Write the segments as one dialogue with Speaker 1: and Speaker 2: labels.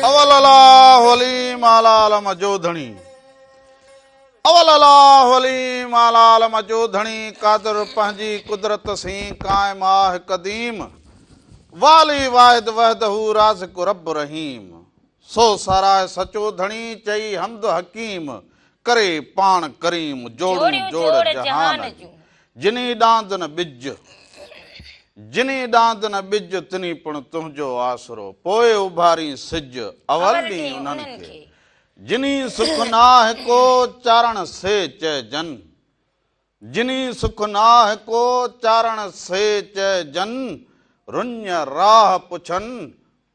Speaker 1: اول الله عليم اعلي عالم جو ڌڻي اول الله عليم اعلي عالم جو ڌڻي قادر پنهنجي قدرت سين قائم آه قديم والي واحد وحده رازق رب رحيم سو ساراهه سچو ڌڻي چئي حمد حڪيم ڪري پاڻ ڪريم جوڙون جوڙ جهان جون جني ڏاند نه ٻج جني ڏاند نه ٻج تني پڻ تنهنجو آسرو پوء اڀارين سج اول ڏينهن انهن کي جني سک ناهه ڪو چارڻ سي چئجن جني سک ناهه ڪو چارڻ سي چئجن رڃ راهه پڇن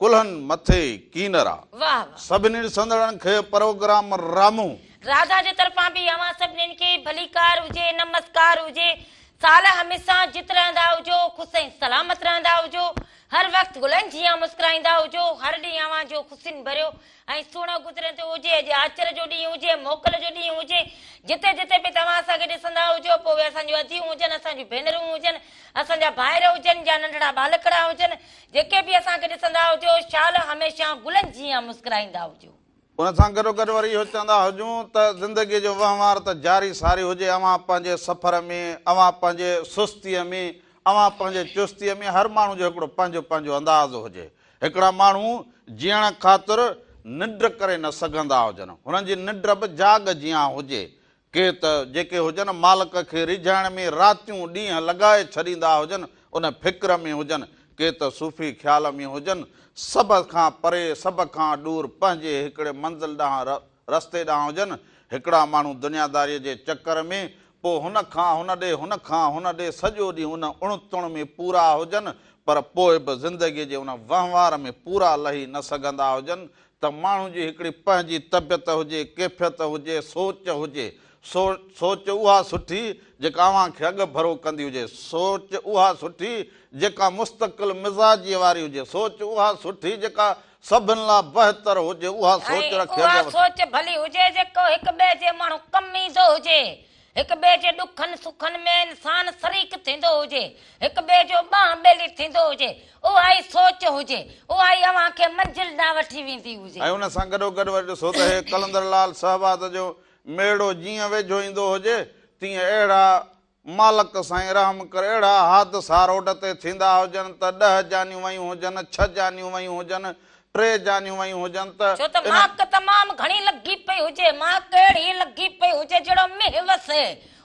Speaker 1: ڪلهن مٿي ڪينرا.
Speaker 2: واھ واھ.
Speaker 1: سڀني ڏسندڙن کي پروگرام رامون.
Speaker 2: راڌا جي طرفان به اوهان سڀنين کي ڀليڪار هجي نمسڪار هجي سال هميسان جت رهندا هجو خوش ۽ سلامت رهندا هجو هر وقت گلن جيان مسڪرائيندا هجو هر ڏينهن اوهان جو خوشين ڀريو ۽ سهڻو گذرندو هجي، اڄ آچر جو ڏينهن هجي، موڪل جو ڏينهن هجي، جتي جتي به توهان اسان کي ڏسندا هجو، پوء اهي اسان جون اديون هجن، اسان جون ڀينرون هجن، اسان جا ڀائر هجن يا ننڍڙا ٻالڪڙا هجن، جيڪي به اسان کي ڏسندا هجو، شال هميشه گلن جيان مسڪرائيندا هجو.
Speaker 1: ان سان گڏوگڏ وري اهو چوندا هجون ته زندگيء جو وهنوار ته جاري ساري هجي، اوهان پنهنجي سفر ۾، اوهان پنهنجي سستيء ۾، اوهان پنهنجي چستيء ۾ هر ماڻهو جو هڪڙو پنهنجو پنهنجو انداز هجي. هڪڙا ماڻهو جيئڻ خاطر ننڊ ڪري نه سگهندا هجن. هنن جي ننڊ به جاڳ جيان هجي. ڪي ته جيڪي هجن مالڪ کي ريجهائڻ ۾ راتيون ڏينهن لڳائي ڇڏيندا هجن، ان فڪر ۾ هجن. ڪي ته صوفي خيال ۾ هجن. سڀ کان پري، سڀ کان ڏور پنهنجي هڪڙي منزل ڏانهن رستي ڏانهن هجن. هڪڙا ماڻهو دنياداريء جي چڪر ۾ پوء هن کان هن ڏي، هن کان هن ڏي سڄو ڏينهن ان اڻ تڻ ۾ پورا هجن، پر پوء به زندگيء جي ان وهنوار ۾ پورا لهي نه سگهندا هجن ته ماڻهو جي هڪڙي پنهنجي طبيعت هجي، ڪيفيت هجي، سوچ هجي. سوچ اها سٺي جيڪا اوهان کي اڳ ڀرو ڪندي هجي. سوچ اها سٺي جيڪا مستقل مزاجيء واري هجي. سوچ اها سٺي جيڪا سڀن لا بهتر هجي اها
Speaker 2: ۽
Speaker 1: سوچ رکي
Speaker 2: اها
Speaker 1: اڳيان وڌ.
Speaker 2: سوچ ڀلي هجي جيڪو هڪ ٻئي جي ماڻهو ڪم ايندو هجي، هڪ ٻئي جي ڏکن سکن ۾ انسان شريڪ ٿيندو هجي، هڪ ٻئي جو ٻانهن ٻيلي ٿيندو هجي، اها ئي سوچ هجي، اها ئي اوهان کي منزل ڏانهن وٺي ويندي هجي.
Speaker 1: ۽ ان سان گڏوگڏ وري ڏسو ته هي قلندر لال شهباز جو ميڙو جيئن ويجهو ايندو هجي تيئن اهڙا مالڪ سائين رحم ڪر اهڙا حادثا روڊ تي ٿيندا هجن ته ڏهه جانيون ويون هجن، ڇهه جانيون ويون هجن، ٽي جانيون ويون هجن ته
Speaker 2: ڇو ته
Speaker 1: ان.
Speaker 2: ماڪ تمام گهڻي لڳي پئي هجي، ماڪ اهڙي لڳي پئي هجي جهڙو مينهن وسي،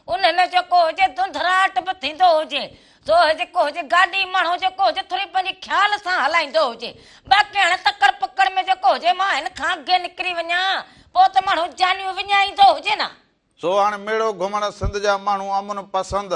Speaker 2: ان ۾ جيڪو هجي ڌنڌراٽ به ٿيندو هجي، سو جيڪو هجي گاڏي ماڻهو جيڪو هجي ٿوري پنهنجي خيال سان هلائيندو هجي، باقي هاڻي تڪڙ پڪڙ ۾ جيڪو هجي مان هن کان اڳي نڪري وڃان، پوء ته ماڻهو جانيون وڃائيندو هجي نه.
Speaker 1: سو هاڻي ميڙو گهمڻ سنڌ جا ماڻهو امن پسند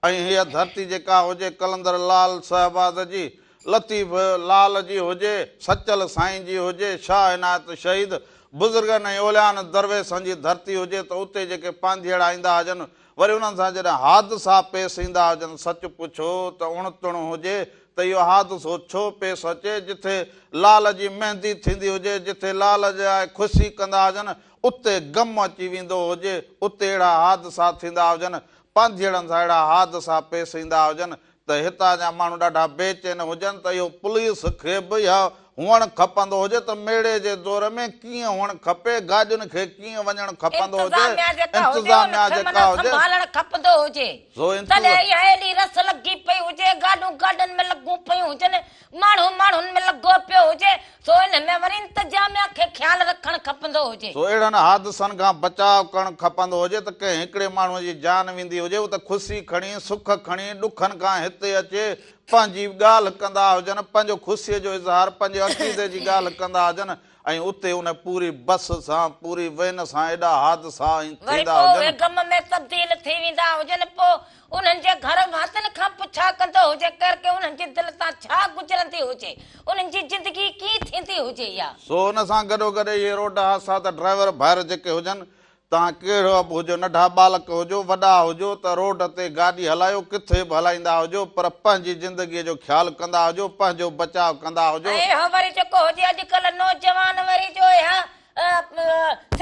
Speaker 1: ۽ هيء ڌرتي جيڪا هجي قلندر لال شهباز جي، لطيف لال جي هجي، سچل سائين جي هجي، شاهه عنايت شهيد، بزرگن ۽ اوليائن درويشن جي ڌرتي هجي ته اتي جيڪي پانڌيئڙا ايندا هجن وري انهن سان جڏهن حادثا پيش ايندا هجن سچ پڇو ته اڻ تڻ هجي ته اهو حادثو ڇو پيش اچي جٿي لال جي مهندي ٿيندي هجي جٿي لال جي لاء خوشي ڪندا هجن اتي غم اچي ويندو هجي، اتي اهڙا حادثا ٿيندا هجن، پانڌيئڙن سان اهڙا حادثا پيش ايندا هجن ته هتان جا ماڻهو ڏاڍا بي چين هجن ته اهو پوليس کي به اها هئڻ کپندو هجي ته ميڙي جي دور ۾ ڪيئن هئڻ کپي، گاڏين کي ڪيئن وڃڻ کپندو هجي،
Speaker 2: انتظاميا جيڪا هجي ان
Speaker 1: انتظاميا
Speaker 2: کي
Speaker 1: جيڪا
Speaker 2: معنيٰ
Speaker 1: هجي.
Speaker 2: سنڀالڻ کپندو هجي.
Speaker 1: سو
Speaker 2: تڏهن اها ايڏي رس لڳي پئي هجي، گاڏون گاڏن ۾ لڳون پيون هجن، ماڻهو ماڻهن ۾ لڳو پيو هجي، سو ان ۾ وري انتظاميا کي خيال رکڻ کپندو هجي.
Speaker 1: سو اهڙن حادثن کان بچاء ڪرڻ کپندو هجي ته ڪنهن هڪڙي ماڻهوء جي جان ويندي هجي، هو ته خوشي کڻي، سک کڻي، ڏکن کان هتي اچي، پنهنجي ڳالهه ڪندا هجن، پنهنجو خوشيء جو اظهار، پنهنجي عقيدي جي ڳالهه ڪندا هجن ۽ اتي ان پوري بس سان، پوري وين سان ايڏا حادثا ۽
Speaker 2: وري
Speaker 1: ٿيندا
Speaker 2: پوء اهي
Speaker 1: هجن.
Speaker 2: غم ۾ تبديل ٿي ويندا هجن، پوء انهن جي گهر ڀاتين کان پڇا ڪندو هجي ڪر ڪي انهن جي دل تان ڇا گذرندي هجي، انهن جي زندگي ڪيئن ٿيندي هجي يا.
Speaker 1: سو ان سان گڏوگڏ اهي روڊ حادثا ته ڊرائيور ڀائر جيڪي هجن، توهان ڪهڙو به هجو، ننڍا ٻالڪ هجو، وڏا هجو ته روڊ تي گاڏي هلايو، ڪٿي به هلائيندا هجو پر پنهنجي زندگيء جو خيال ڪندا هجو، پنهنجو بچاء ڪندا هجو.
Speaker 2: ۽ اهو وري جيڪو هجي اڄڪلهه نوجوان وري جو اها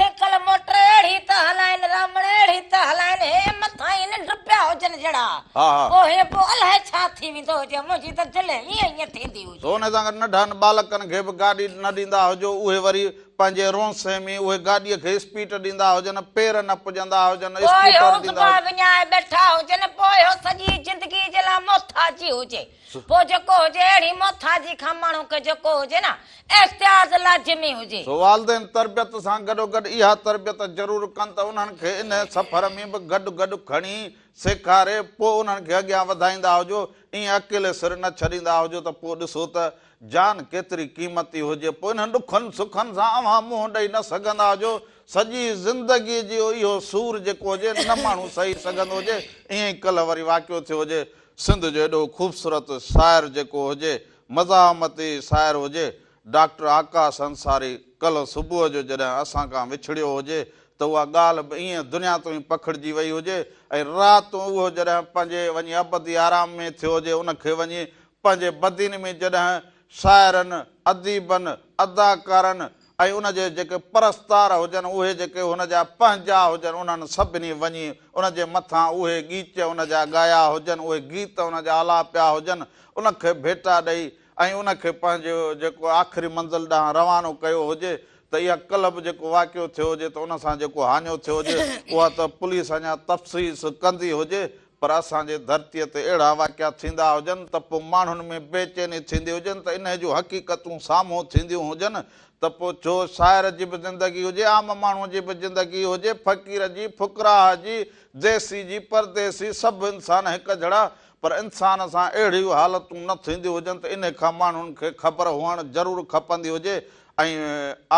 Speaker 2: سيڪل موٽر اهڙي ته هلائين رامڻ اهڙي ته هلائين هي مٿان ئي ننڊ پيا هجن. جهڙا.
Speaker 1: ها ها.
Speaker 2: پوء هي پوء الائي ڇا ٿي ويندو هجي منهنجي ته دل ائين ائين ٿيندي هجي.
Speaker 1: سو ان سان گڏ ننڍن ٻالڪن کي به گاڏي نه ڏيندا هجو اهي وري پنهنجي رونسي ۾ اهي گاڏيء کي اسپيٽ ڏيندا هجن پير نه پڄندا هجن
Speaker 2: پوء
Speaker 1: اسڪوٽر
Speaker 2: اهو
Speaker 1: ڏيندا
Speaker 2: زبان
Speaker 1: هجن.
Speaker 2: وڃائي ٻيٺا هجن پوء اهو سڄي زندگي جي لاء محتاجي هجي پوء جيڪو هجي اهڙي محتاجي کان ماڻهو کي جيڪو هجي نه احتياط لازمي هجي.
Speaker 1: سو والدين تربيت سان گڏوگڏ اها تربيت ضرور ڪن ته انهن کي انهي سفر ۾ به گڏ گڏ کڻي سيکاري پوء انهن کي اڳيان وڌائيندا هجو، ائين اڪيلي سر نه ڇڏيندا هجو ته پوء ڏسو ته جان ڪيتري قيمتي هجي، پوء انهن ڏکن سکن سان اوهان منهن ڏئي نه سگهندا هجو، سڄي زندگي جي اهو سور جيڪو هجي نه ماڻهو سهي سگهندو هجي، ائين ئي ڪلهه وري واقعو ٿيو هجي، سنڌ جو ايڏو خوبصورت شاعر جيڪو هجي، مزاحمتي شاعر هجي، ڊاڪٽر آڪاش انصاري ڪلهه صبح جو جڏهن اسان کان وڇڙيو هجي ته اها ڳالهه به ائين دنيا تائين پکڙجي وئي هجي ۽ رات اهو جڏهن پنهنجي وڃي ابدي آرام ۾ ٿيو هجي ان کي وڃي پنهنجي بدين ۾ جڏهن شاعرن، اديبن، اداڪارن ۽ ان جي جيڪي پرستار هجن اهي جيڪي هن جا پنهنجا هجن انهن سڀني وڃي ان جي مٿان اهي ڳيچ ان جا ڳايا هجن اهي گيت ان جا آلاپيا هجن ان کي ڀيٽا ڏئي ۽ ان کي پنهنجي جيڪو آخري منزل ڏانهن روانو ڪيو هجي ته اها ڪلهه به جيڪو واقعو ٿيو هجي ته ان سان جيڪو هاڃو ٿيو هجي اها ته پوليس اڃا تفصيص ڪندي هجي پر اسان جي ڌرتيء تي اهڙا واقعا ٿيندا هجن ته پوء ماڻهن ۾ بي چيني ٿيندي هجن ته انهي جون حقيقتون سامهون ٿينديون هجن ته پوء ڇو شاعر جي به زندگي هجي، عام ماڻهوء جي به زندگي هجي، فقير جي، فقراء جي، ديسي جي، پرديسي، سڀ انسان هڪ جھڙا، پر انسان سان اهڙيون حالتون نه ٿينديون هجن ته انهي کان ماڻهن کي خبر هئڻ ضرور کپندي هجي ۽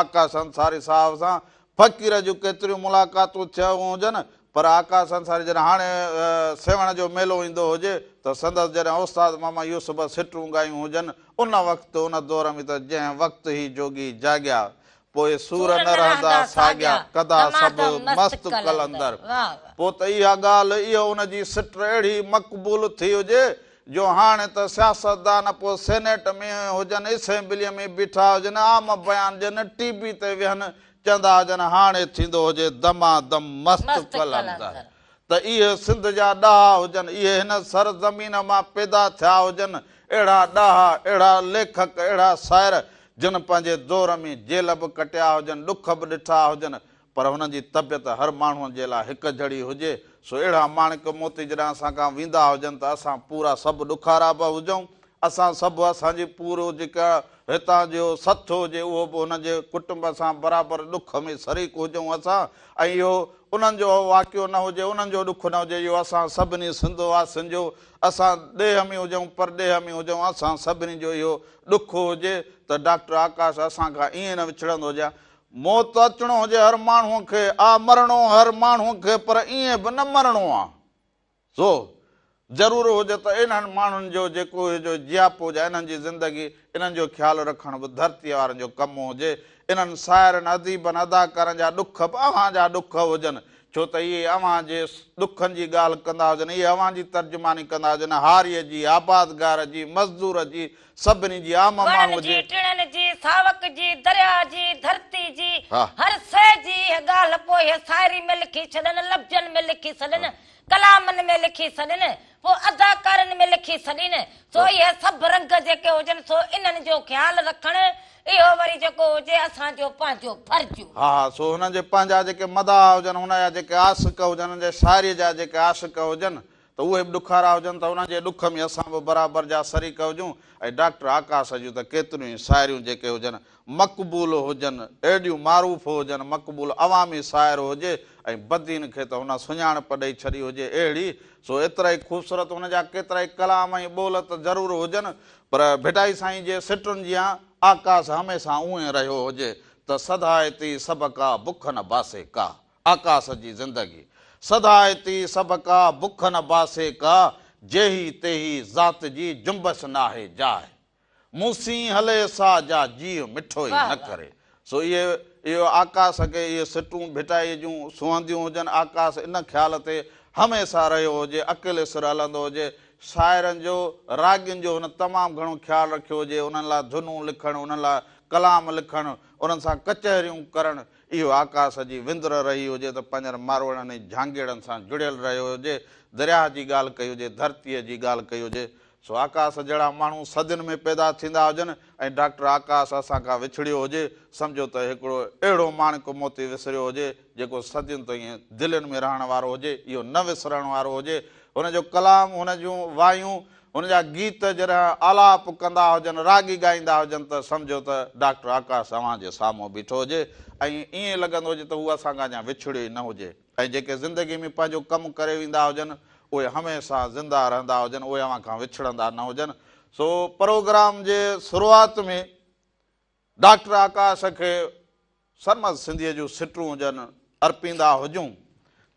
Speaker 1: آڪاش انصاري صاحب سان فقير جون ڪيتريون ملاقاتون ٿيون هجن پر آڪاش انصاري جڏهن هاڻي سيوهڻ جو ميلو ايندو هجي ته سندس جڏهن استاد ماما يوسف سٽون ڳايون هجن ان وقت ان دور ۾ ته جنهن وقت هي جوڳي جاڳيا پوء سور نه رهندا ساڳيا ڪدا سڀ مست قلندر پوء ته اها ڳالهه اهو ان جي سٽ اهڙي مقبول ٿي هجي جو هاڻي ته سياستدان پوء سينيٽ ۾ هجن اسيمبليء ۾ بيٺا هجن عام بيان ڏين ٽي وي تي ويهن چوندا هجن هاڻي ٿيندو هجي دما دم مست قلندر ته اهي سنڌ جا ڏاها هجن، اهي هن سر زمين مان پيدا ٿيا هجن، اهڙا ڏاها، اهڙا ليکڪ، اهڙا شاعر جن پنهنجي دور ۾ جيل به ڪٽيا هجن، ڏک به ڏٺا هجن، پر هنن جي طبيعت هر ماڻهوء جي لاء هڪ جھڙي هجي، سو اهڙا ماڻڪ موتي جڏهن اسان کان ويندا هجن ته اسان پورا سڀ ڏکارا به هجون، اسان سڀ اسان جي پورو جيڪا هتان جو سٿ هجي اهو به هن جي ڪٽنب سان برابر ڏک ۾ شريڪ هجون اسان ۽ اهو انهن جو واقعو نه هجي انهن جو ڏک نه هجي اهو اسان سڀني سنڌ واسين جو اسان ڏيهه ۾ هجون پرڏيهه ۾ هجون اسان سڀني جو اهو ڏک هجي ته ڊاڪٽر آڪاش اسان کان ائين نه وڇڙندو هجي ها موت اچڻو هجي هر ماڻهو کي آ مرڻو هر ماڻهو کي پر ائين به نه مرڻو آ. سو، ضرور هجي ته انهن ماڻهن جو جيڪو هي جو جياپو جا انهن جي زندگي، انهن جو خيال رکڻ به ڌرتيء وارن جو ڪم هجي. انهن شاعرن، اديبن، اداڪارن جا ڏک به اوهان جا ڏک هجن، ڇو ته اهي اوهان جي ڏکن جي ڳالهه ڪندا هجن، اهي اوهان جي ترجماني ڪندا هجن، هاريء جي، آبادگار جي، مزدور جي، سڀني جي، عام
Speaker 2: وڻن
Speaker 1: ماڻهوء
Speaker 2: جي،
Speaker 1: جي.
Speaker 2: ٽڻن جي، ساوڪ جي، درياء جي، ڌرتي جي،
Speaker 1: ها.
Speaker 2: هر شيء جي اها ڳالهه پوء اهي شاعري ۾ لکي ڇڏن، لفظن ۾ لکي ڇڏن، ڪلامن ۾ لکي ڇڏين، پوء اداڪارين ۾ لکي ڇڏين، سو اهي سڀ رنگ جيڪي هجن سو انهن جو خيال رکڻ، اهو وري جيڪو هجي اسان جو پنهنجو فرض هجي.
Speaker 1: ها ها، سو هنن جي پنهنجا جيڪي مداح هجن، هن جا جيڪي عاشق هجن، هن جي شاعريء جا جيڪي عاشق هجن ته اهي به ڏکارا هجن ته انهن جي ڏک ۾ اسان به برابر جا شريڪ هجون ۽ ڊاڪٽر آڪاش جون ته ڪيتريون ئي شاعريون جيڪي هجن مقبول هجن، ايڏيون معروف هجن، مقبول عوامي شاعر هجي ۽ بدين کي ته هن سڃاڻپ ڏئي ڇڏي هجي اهڙي، سو ايترائي خوبصورت هن جا ڪيترائي ڪلام ۽ ٻول ته ضرور هجن پر ڀٽائي سائين جي سٽن جيان آڪاش هميشه اونهين رهيو هجي ته سڌائتي سڀڪا بک نه باسي ڪا. آڪاس جي زندگي. سڌائتي سڀڪا بک نه باسي ڪا، جيهي تيهي ذات جي جنبش ناهي جاء. مون سين هلي سا جا جيء مٺو ئي نه ڪري. سو اهي اهو آڪاس کي اهي سٽون ڀٽائيء جون سونهنديون هجن، آڪاس ان خيال تي هميشه رهيو هجي، اڪيلي سر هلندو هجي، شاعرن جو، راڳين جو هن تمام گهڻو خيال رکيو هجي، انهن لاء ڌنون لکڻ، انهن لاء ڪلام لکڻ، انهن سان ڪچهريون ڪرڻ، اهو آڪاس جي وندر رهي هجي ته پنهنجن ماروئڙن ۽ جهانگيئڙن سان جڙيل رهيو هجي، درياهه جي ڳالهه ڪئي هجي، ڌرتيء جي ڳالهه ڪئي هجي، سو آڪاس جهڙا ماڻهو صدين ۾ پيدا ٿيندا هجن ۽ ڊاڪٽر آڪاس اسان کان وڇڙيو هجي، سمجهو ته هڪڙو اهڙو ماڻڪ موتي وسريو هجي، جيڪو صدين تائين دلين ۾ رهڻ وارو هجي، اهو نه وسرڻ وارو هجي. هن جو ڪلام، هن جون وايون، هن جا گيت جڏهن آلاپ ڪندا هجن، راڳي ڳائيندا هجن ته سمجهو ته ڊاڪٽر آڪاش اوهان جي سامهون بيٺو هجي ۽ ائين لڳندو هجي ته هو اسان کان اڃا وڇڙيو ئي نه هجي ۽ جيڪي زندگي ۾ پنهنجو ڪم ڪري ويندا هجن، اهي هميشه زنده رهندا هجن، اهي اوهان کان وڇڙندا نه هجن. سو پروگرام جي شروعات ۾ ڊاڪٽر آڪاش کي سرمد سنڌيء جون سٽون هجن ارپيندا هجون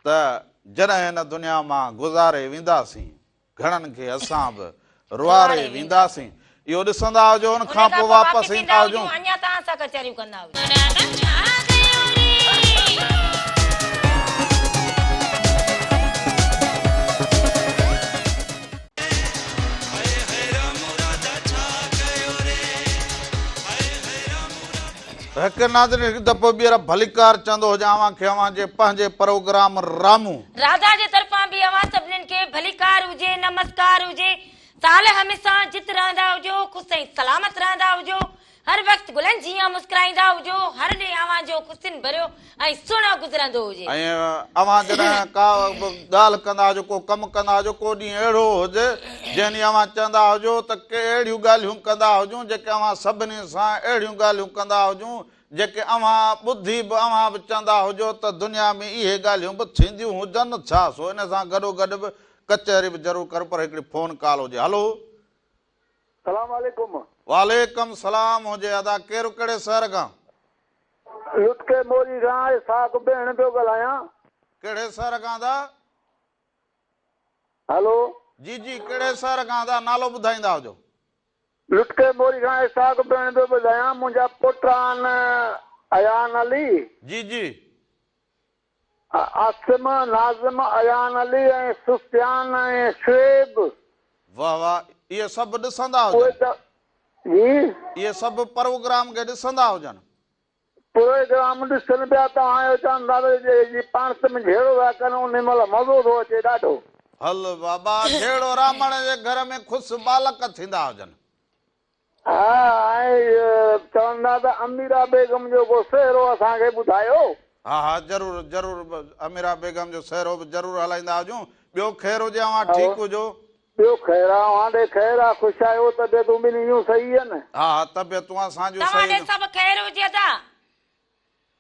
Speaker 1: ته جڏهن هن دنيا مان گذاري وينداسين، گهڻن کي اسان به روئاري وينداسين. اهو ڏسندا هجو ان کان پوء واپس ايندا هجون.
Speaker 2: اڃا توهان سان ڪچهريون ڪندا هجون.
Speaker 1: هڪ ناظرين هڪ دفعو ٻيهر ڀليڪار چوندو هجان اوهان کي اوهان جي پنهنجي پروگرام رامون.
Speaker 2: راڌا جي طرفان به اوهان سڀنين کي ڀليڪار هجي نمسڪار هجي سال هميشه جت رهندا هجو خوش ۽ سلامت رهندا هجو هر وقت گلن جيان مسڪرائيندا هجو، هر ڏينهن اوهان جو خوشين ڀريو ۽ سهڻو گذرندو هجي.
Speaker 1: ۽ اوهان جڏهن ڪا به ڳالهه ڪندا هجو، ڪو ڪم ڪندا هجو، ڪو ڏينهن اهڙو هجي، جنهن ڏينهن اوهان چوندا هجو ته ڪي اهڙيون ڳالهيون ڪندا هجون، جيڪي اوهان سڀني سان اهڙيون ڳالهيون ڪندا هجون، جيڪي اوهان ٻڌي به اوهان به چوندا هجو ته دنيا ۾ اهي ڳالهيون به ٿينديون هجن ڇا؟ سو ان سان گڏوگڏ به ڪچهري به ضرور ڪريو، پر هڪڙي فون ڪال هجي. هلو.
Speaker 3: سلام عليڪم.
Speaker 1: وعليڪم سلام هجي ادا ڪير ڪهڙي شهر کان.
Speaker 3: لٽڪي موري کان اسحاق بهڻ پيو ڳالهايان.
Speaker 1: ڪهڙي شهر کان ادا.
Speaker 3: هلو.
Speaker 1: جي جي ڪهڙي شهر کان ادا نالو ٻڌائيندا هجو.
Speaker 3: لٽڪي موري کان اسحاق بهڻ پيو ٻڌايان منهنجا پٽ آهن ايان علي.
Speaker 1: جي جي.
Speaker 3: عاصم، ناظم، ايان علي ۽ سفيان ۽ شعيب.
Speaker 1: واه واه اهي سڀ ڏسندا
Speaker 3: اهي
Speaker 1: هجن.
Speaker 3: ته جي.
Speaker 1: اهي سڀ پروگرام کي ڏسندا هجن.
Speaker 3: پروگرام ڏسن پيا توهان اهو چون ٿا ته جي پاڻ ۾ جهيڙو ٿا ڪن انهي مهل مزو ٿو اچي ڏاڍو.
Speaker 1: هل بابا جهيڙو رامڻ جي گهر ۾ خوش ٻالڪ ٿيندا هجن.
Speaker 3: ها ۽ چون ٿا ته اميرا بيگم جو ڪو سهرو اسان کي ٻڌايو.
Speaker 1: ها ها ضرور ضرور اميرا بيگم جو سهرو به ضرور هلائيندا هجون. ٻيو خير هجي اوهان ٺيڪ هجو.
Speaker 3: ٻيو خير آ اوهان ڏي خير آ خوش آهيو طبيعتون ٻنهي جون صحيح آهن.
Speaker 1: ها ها طبيعتون اسان جون
Speaker 2: توهان
Speaker 1: صحيح
Speaker 2: ڏي سڀ خير هجي ادا.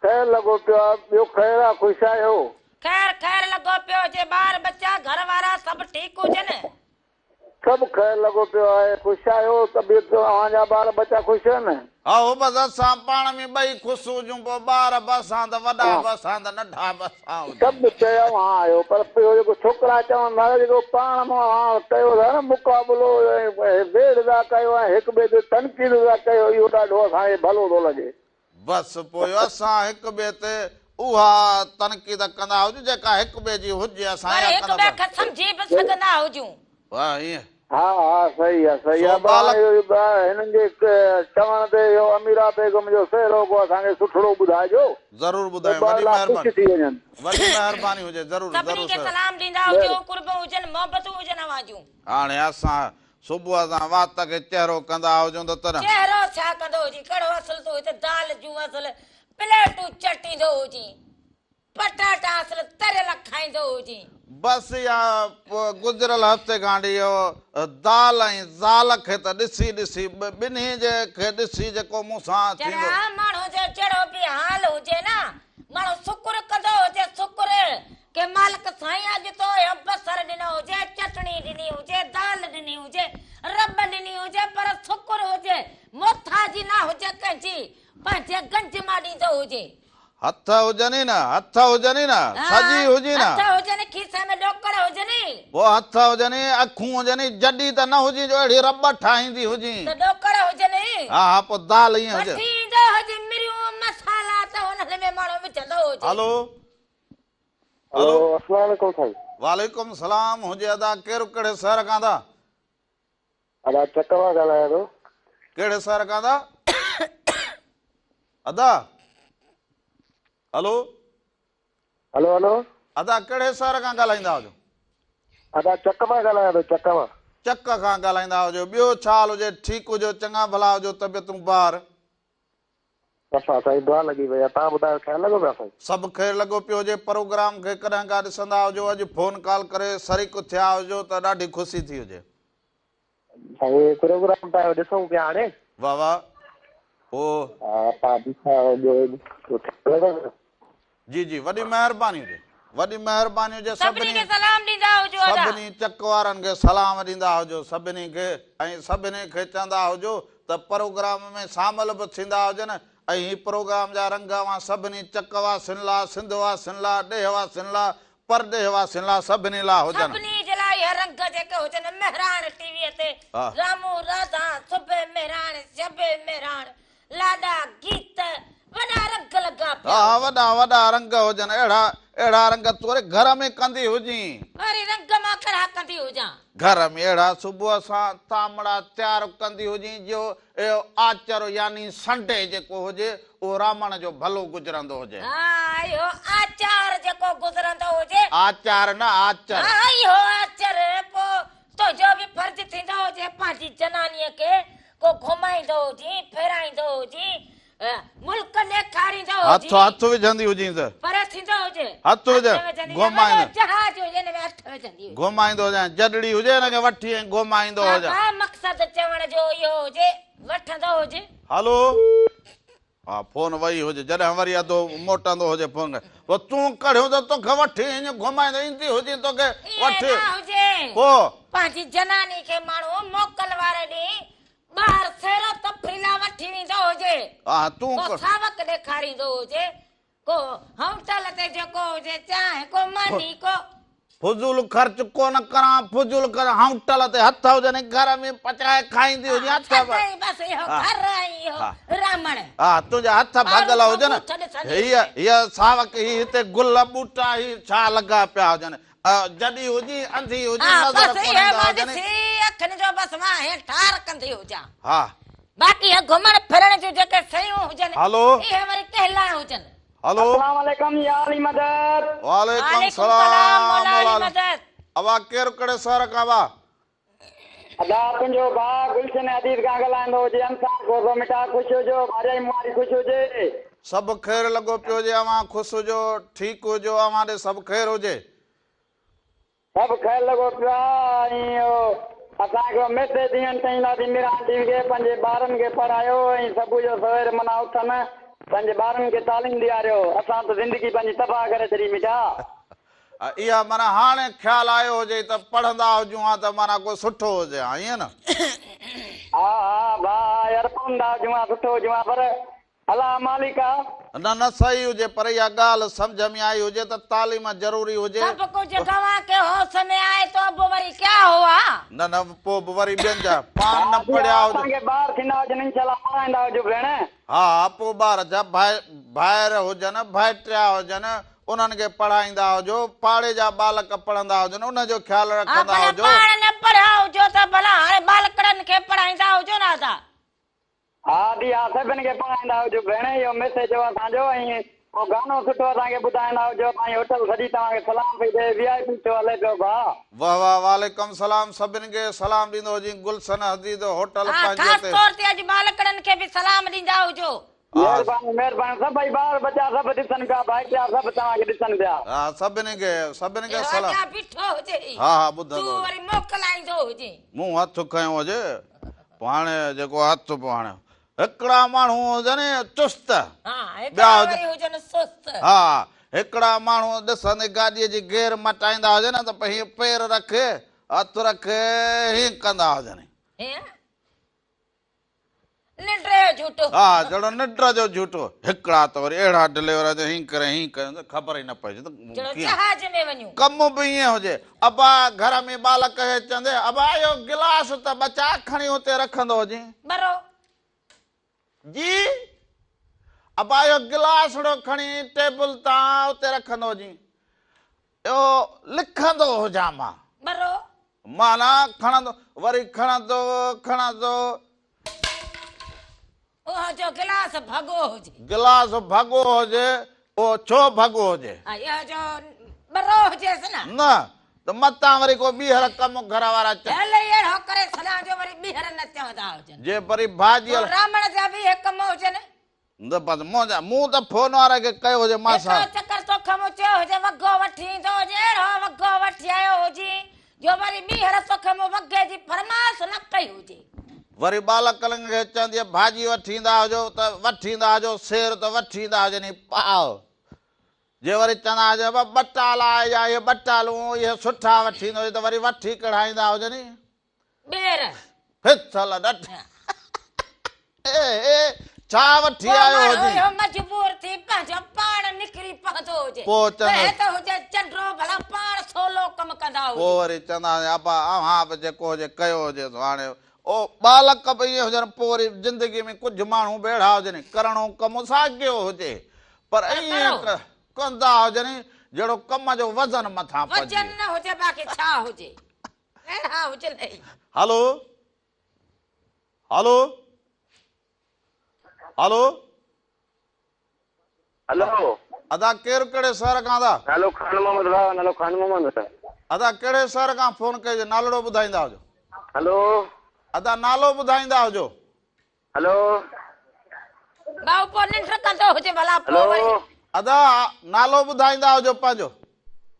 Speaker 3: خير لڳو پيو آ ٻيو خير آ خوش آهيو.
Speaker 2: خير خير لڳو پيو هجي ٻار ٻچا گهر وارا سڀ ٺيڪ هجن.
Speaker 3: سڀ خير لڳو پيو آهي خوش آهيو طبيعت اوهان جا ٻار ٻچا خوش آهن.
Speaker 1: هائو بس اسان پاڻ ۾ ٻئي خوش هجون پوء ٻار به اسان ته وڏا به اسان ته ننڍا به اسان هجون.
Speaker 3: سڀ شيء اوهان آهيو پر اهو جيڪو ڇوڪرا چون ٿا جيڪو پاڻ ۾ اوهان ڪيو ٿا نه مقابلو ۽ ويڙهه ٿا ڪيو ۽ هڪ ٻئي تي تنقيد ٿا ڪيو اهو ڏاڍو اسان کي ڀلو ٿو لڳي.
Speaker 1: بس پوء اسان هڪ ٻئي تي اها تنقيد ڪندا هجون جيڪا هڪ ٻئي جي هجي اسان
Speaker 2: پر
Speaker 1: اها
Speaker 2: هڪ
Speaker 1: ڪندا
Speaker 2: ٻئي
Speaker 1: پر
Speaker 2: کي سمجهي به سگهندا هجون.
Speaker 1: واهه ائين.
Speaker 3: ها ها صحيح آ صحيح
Speaker 1: سو
Speaker 3: آ پر
Speaker 1: ٻالڪ.
Speaker 3: هاڻي اهو هنن جي چوڻ تي اهو اميرا بيگم جو سهرو ڪو اسان کي سٺڙو ٻڌائجو
Speaker 1: ضرور
Speaker 3: ته
Speaker 1: ٻڌايون
Speaker 3: ٻه
Speaker 1: وڏي
Speaker 3: لاء خوش
Speaker 1: مهرباني
Speaker 3: ٿي وڃن.
Speaker 1: وڏي مهرباني هجي ضرور
Speaker 2: سڀني
Speaker 1: ضرور
Speaker 2: کي
Speaker 1: سر.
Speaker 2: سلام ڏيندا هجو قرب هجن محبتون هجن اوهان جون.
Speaker 1: هاڻي اسان صبح سان وات کي چهرو ڪندا هجون ته تڏهن.
Speaker 2: چهرو ڇا ڪندو هجين ڪهڙو اصل تون هتي دال جون اصل پليٽون چٽيندو هجين پٽاٽا اصل تريل کائيندو هجين.
Speaker 1: بس اها گذريل هفتي کان وٺي اهو دال ۽ زال کي ته ڏسي ڏسي ٻنهي جي کي ڏسي جيڪو مون سان ٿيندو.
Speaker 2: جڏهن ماڻهو جو جهڙو به حال هجي نه ماڻهو شڪر ڪندو هجي شڪر ڪي مالڪ سائين اڄ تو اهو بصر ڏنو هجي، چٽڻي ڏني هجي، دال ڏني هجي، رٻ ڏني هجي پر شڪر هجي، محتاجي نه هجي ڪنهن جي، پنهنجي گنج مان ڏيندو هجي.
Speaker 1: هٿ هجن ئي نه، هٿ هجن ئي نه، سڄي هجي نه.
Speaker 2: هٿ هجن، کيسي ۾ ڏوڪڙ هجن ئي.
Speaker 1: پوء هٿ هجن ئي، اکون هجن ئي، جڏي ته نه هجين جو اهڙي رٻ ٺاهيندي هجين.
Speaker 2: ته ڏوڪڙ هجن ئي.
Speaker 1: ها ها پوء دال ائين هجي.
Speaker 2: وٺي ايندو هجي مريون مصالحا ته انهن ۾ ماڻهو وجهندو هجي.
Speaker 1: هلو.
Speaker 4: هلو السلام عليڪم سائين.
Speaker 1: وعليڪم سلام هجي ادا ڪير ڪهڙي شهر کان ٿا.
Speaker 4: ادا چڪ مان ڳالهايان ٿو.
Speaker 1: ڪهڙي شهر کان ٿا. ادا هلو.
Speaker 4: هلو هلو.
Speaker 1: ادا ڪهڙي شهر کان ڳالهائيندا هجو؟
Speaker 4: ادا چڪ مان ڳالهايان ٿو چڪ مان.
Speaker 1: چڪ کان ڳالهائيندا هجو ٻيو ڇا حال هجي ٺيڪ هجو چڱا ڀلا هجو طبيعتون بار.
Speaker 4: صفا سائين دعا لڳي پئي آ توهان ٻڌايو خير لڳو پيو آ سائين.
Speaker 1: سڀ خير لڳو پيو هجي پروگرام کي ڪڏهن کان ڏسندا هجو اڄ فون ڪال ڪري شريڪ ٿيا هجو ته ڏاڍي خوشي ٿي هجي.
Speaker 4: سائين پروگرام ته ڏسون پيا هاڻي.
Speaker 1: واه واه پو.
Speaker 4: ها تان بيٺا آهيو ٻيو خير لڳو پيو.
Speaker 1: جي جي وڏي مهرباني هجي وڏي مهرباني هجي
Speaker 2: سڀني کي سلام ڏيندا هجو ادا.
Speaker 1: سڀني چڪ وارن کي سلام ڏيندا هجو سڀني کي ۽ سڀني کي چوندا هجو ته پروگرام ۾ شامل به ٿيندا هجن ۽ هي پروگرام جا رنگ اوهان سڀني چڪ واسين لا سنڌ واسين لا ڏيهه واسين لا پرڏيهه واسين لا سڀني لا هجن.
Speaker 2: سڀني جي لاء اهي رنگ جيڪي هجن مهراڻ ٽي ويء تي رامو راڌا صبح مهراڻ شب مهراڻ لاڏا گيت وڏا رنگ لڳا پيا
Speaker 1: ها هجن. وڏا وڏا رنگ هجن اهڙا اهڙا رنگ تون وري گهر ۾ ڪندي هجين.
Speaker 2: وري رنگ مان ڪهڙا ڪندي هجان.
Speaker 1: گهر ۾ اهڙا صبح سان تامڙا تيار ڪندي هجين جو اهو آچر يعني سنڊي جيڪو هجي اهو رامڻ جو ڀلو گذرندو هجي.
Speaker 2: ها اهو آچار جيڪو گذرندو هجي.
Speaker 1: آچار نه آچر.
Speaker 2: ها اهو آچر پوء تنهنجو به فرض ٿيندو هجي پنهنجي جنانيء کي ڪو گهمائيندو هجين ڦيرائيندو هجين ملڪ ڏيکاريندو
Speaker 1: هجين. هٿ هٿ وجهندي هجينس.
Speaker 2: پر ٿيندو هجي.
Speaker 1: هٿ وجهه گهمائيندو.
Speaker 2: وڏو جهاز هجي ان ۾ هٿ وجهندي هجي.
Speaker 1: گهمائيندو هجانء جڏڙي هجي ان کي وٺي ۽ گهمائيندو هجان.
Speaker 2: بابا مقصد چوڻ جو اهو هجي وٺندو هجي.
Speaker 1: هلو ها فون وئي هجي جڏهن وري اڌو موٽندو هجي فون کي پوء تون ڪڙهيو ته توکي وٺي ائين گهمائيندو ايندي هجين توکي وٺي
Speaker 2: ائين نه هجي.
Speaker 1: پوء.
Speaker 2: پنهنجي جناني کي ماڻهو موڪل واري ڏينهن ٻاهر سير و تفريح لا وٺي ويندو هجي.
Speaker 1: ها تون
Speaker 2: ڪو ساوڪ ڏيکاريندو هجي، ڪو هوٽل تي جيڪو هجي چانهه، ڪو ماني، ڪو.
Speaker 1: فضول خرچ ڪونه ڪران، فضول خرچ هوٽل تي هٿ هجن گهر ۾ پچائي کائيندي هجين هٿ.
Speaker 2: ڇڏ بس اهو گهر ۽ اهو رامڻ.
Speaker 1: ها تنهنجا هٿ ڀڳل هجن، هيء هيء ساوڪ هي هتي گل ٻوٽا هي ڇا لڳا پيا هجن، جڏي هجي انڌي هجي
Speaker 2: ها
Speaker 1: نظر
Speaker 2: بس
Speaker 1: ڪونه
Speaker 2: اهي
Speaker 1: ايندا
Speaker 2: مان
Speaker 1: هجن.
Speaker 2: ڏسي اکين جو بس مان هي ٺار ڪندي هجان.
Speaker 1: ها.
Speaker 2: باقي اهي گهمڻ ڦرڻ جون جيڪي شيون هجن
Speaker 1: هلو.
Speaker 2: اهي وري ڪنهن لاء هجن.
Speaker 1: هلو.
Speaker 3: السلام عليڪم يا علي مدد.
Speaker 1: وعليڪم
Speaker 2: وعليڪم سلام
Speaker 1: سلام
Speaker 2: مولا علي
Speaker 1: مولا علي
Speaker 2: مدد.
Speaker 1: ابا ڪير ڪهڙي شهر کان ابا.
Speaker 3: ادا تنهنجو ڀاء گلشن حديث کان ڳالهائيندو هجي انصار کوسو مٺا خوش هجو ڀاڄائي مون واري خوش هجي.
Speaker 1: سڀ خير لڳو پيو هجي اوهان خوش هجو ٺيڪ هجو اوهان ڏي سڀ خير هجي.
Speaker 3: سڀ خير لڳو پيو آ ۽ اهو اسان کي ميسيج ڏيڻ چاهينداسين ميران ٽي وي کي پنهنجي ٻارن کي پڙهايو ۽ صبح جو سوير معنيٰ اٿن پنهنجي ٻارن کي تعليم ڏياريو اسان ته زندگي پنهنجي تباهه ڪري ڇڏي مٺا.
Speaker 1: اها معنيٰ هاڻي خيال آيو هجئي ته پڙهندا هجون ها ته معنيٰ ڪو سٺو هجي ها ائين نه؟
Speaker 3: ها ها ڀاء ها يار پڙهندا هجون ها سٺو هجون ها پر الله مالڪ آ.
Speaker 1: نه نه صحيح هجي پر اها ڳالهه سمجهه ۾ آئي هجي ته تعليم ضروري هجي.
Speaker 2: سڀ ڪجهه گوان ڪي هوش ۾ آئي تو به وري ڪيا هوا.
Speaker 1: نه نه پوء به وري ٻين جا پاڻ
Speaker 3: ها
Speaker 1: نه
Speaker 3: جي
Speaker 1: پڙهيا
Speaker 3: ها
Speaker 1: هجو.
Speaker 3: اسان کي ٻار ٿيندا هجن انشاء الله پڙهائيندا هجون ڀيڻ.
Speaker 1: ها ها پوء ٻار جا ڀائر هجن ڀائٽيا هجن انهن کي پڙهائيندا هجو، پاڙي جا ٻالڪ پڙهندا هجن، ان جو خيال
Speaker 2: ها
Speaker 1: رکندا
Speaker 2: ڀلا
Speaker 1: هجو.
Speaker 2: پاڻ نه پڙهيا هجو ته ڀلا هاڻي ٻالڪڙن کي پڙهائيندا هجو نه ادا.
Speaker 3: ها ادي ها سڀن کي پڙهائيندا هجو ڀيڻ اهو ميسيج هو اسان جو ۽ ڪو گانو سٺو اسان کي ٻڌائيندا هجو اسان جي هوٽل سڄي توهان کي سلام پئي ڏي وي آء پي شو هلي پيو ڀاء.
Speaker 1: واه واه وعليڪم سلام سڀن کي سلام ڏيندو هجين گلشن حديد هوٽل
Speaker 2: ها
Speaker 1: پنهنجي
Speaker 2: خاص
Speaker 1: تي.
Speaker 2: طور تي اڄ ٻالڪڙن کي به سلام ڏيندا هجو.
Speaker 3: مهرباني مهرباني سڀئي ٻار ٻچا سڀ ڏسن پيا ڀائٽيا سڀ توهان کي ڏسن پيا.
Speaker 1: ها سڀني کي سڀني کي
Speaker 2: اهو
Speaker 1: سلام.
Speaker 2: اڃا بيٺو هجي
Speaker 1: ها ها ٻڌندو
Speaker 2: تون
Speaker 1: هجي.
Speaker 2: وري موڪلائيندو هجين.
Speaker 1: مون هٿ کنيو هجي پوء هاڻي جيڪو هٿ پوء هاڻي هڪڙا ماڻهو هجن چست
Speaker 2: ها
Speaker 1: ٻيا
Speaker 2: هڪڙا وري هجن سست.
Speaker 1: ها هڪڙا ماڻهو ڏسندي گاڏيء جي گير مٽائيندا هجن ته پوء هيئن پير رکي هٿ رکي هيئن ڪندا هجن.
Speaker 2: هيئن ننڊ جو جهوٽو.
Speaker 1: ها جهڙو ننڊ جو جهوٽو. هڪڙا ته وري اهڙا ڊليور هجن هيئن ڪري هيئن ڪري ته خبر ئي نه پئجي ته
Speaker 2: جهڙو
Speaker 1: ڪيئن.
Speaker 2: جهاز ۾ وڃون.
Speaker 1: ڪم به ائين هجي. ابا گهر ۾ ٻالڪ کي چوندي ابا اهو گلاس ته ٻچا کڻي اتي رکندو هجين.
Speaker 2: ٻرو.
Speaker 1: جي ابا اهو گلاسڙو کڻي ٽيبل تان اتي رکندو هجين. اهو لکندو هجان مان.
Speaker 2: ٻرو.
Speaker 1: معنيٰ کڻندو وري کڻندو کڻندو.
Speaker 2: اهو جو گلاس ڀڳو هجي.
Speaker 1: گلاس ڀڳو هجي، اهو ڇو ڀڳو هجي؟
Speaker 2: اهو جو ٻرو هجيس نه.
Speaker 1: نه ته متان وري ڪو ٻيهر ڪم گهر وارا چون.
Speaker 2: هل اهڙو ڪري ڇڏان جو وري ٻيهر نه چوندا هجن.
Speaker 1: جي وري ڀاڄي.
Speaker 2: پوء رامڻ جا به اهي ڪم هجن.
Speaker 1: نه بس منهنجا مون ته فون واري کي ڪيو هجي مان سان.
Speaker 2: هڪڙو چڪر توکي مون چيو هجي وڳو وٺي ايندو هجي اهڙو وڳو وٺي آيو هجين جو وري ٻيهر توکي مون وڳي جي فرمائش نه ڪئي هجي.
Speaker 1: وري ٻالڪن کي چوندي ڀاڄي وٺي ايندا هجو ته وٺي ايندا هجو سير ته وٺي ايندا هجن هي پاء. جي وري چوندا هجن ابا ٻه ٽالا يا اهي ٻه ٽالون اهي سٺا وٺي ايندو هجي ته وري وٺي ڪهڙا ايندا هجن هي.
Speaker 2: ٻير.
Speaker 1: ڦٿل ڏٺ. اي اي ڇا وٺي
Speaker 2: پوء
Speaker 1: آيو
Speaker 2: ماڻهو
Speaker 1: هجين.
Speaker 2: اهو مجبور ٿي پنهنجو پاڻ نڪري پوندو هجي.
Speaker 1: پوء چوندو.
Speaker 2: هي ته هجي چنڊو ڀلا پاڻ سولو ڪم ڪندا هجون.
Speaker 1: پوء وري چوندا هجن ابا اوهان به جيڪو هجي ڪيو هجي سو هاڻي او ٻالڪ به ائين هجن پوء وري زندگي ۾ ڪجهه ماڻهو به اهڙا هجن ڪرڻو ڪم ساڳيو هجي پر
Speaker 2: پر
Speaker 1: ائين
Speaker 2: ڪرو.
Speaker 1: ڪندا هجن جهڙو ڪم جو وزن مٿان پئجي.
Speaker 2: وزن نه هجي باقي ڇا هجي. اهڙا هجن ئي.
Speaker 1: هلو هلو هلو.
Speaker 4: هلو.
Speaker 1: ادا ڪير ڪهڙي شهر کان ادا.
Speaker 4: نالو خان محمد ڀاء نالو خان محمد.
Speaker 1: ادا ڪهڙي شهر کان فون ڪيو جو نالڙو ٻڌائيندا هجو.
Speaker 4: هلو.
Speaker 1: ادا نالو ٻڌائيندا هجو.
Speaker 4: هلو.
Speaker 2: ڀائو پوء ننڊ ڪندو هجي ڀلا پوء وري.
Speaker 4: هلو.
Speaker 1: ادا نالو ٻڌائيندا هجو پنهنجو.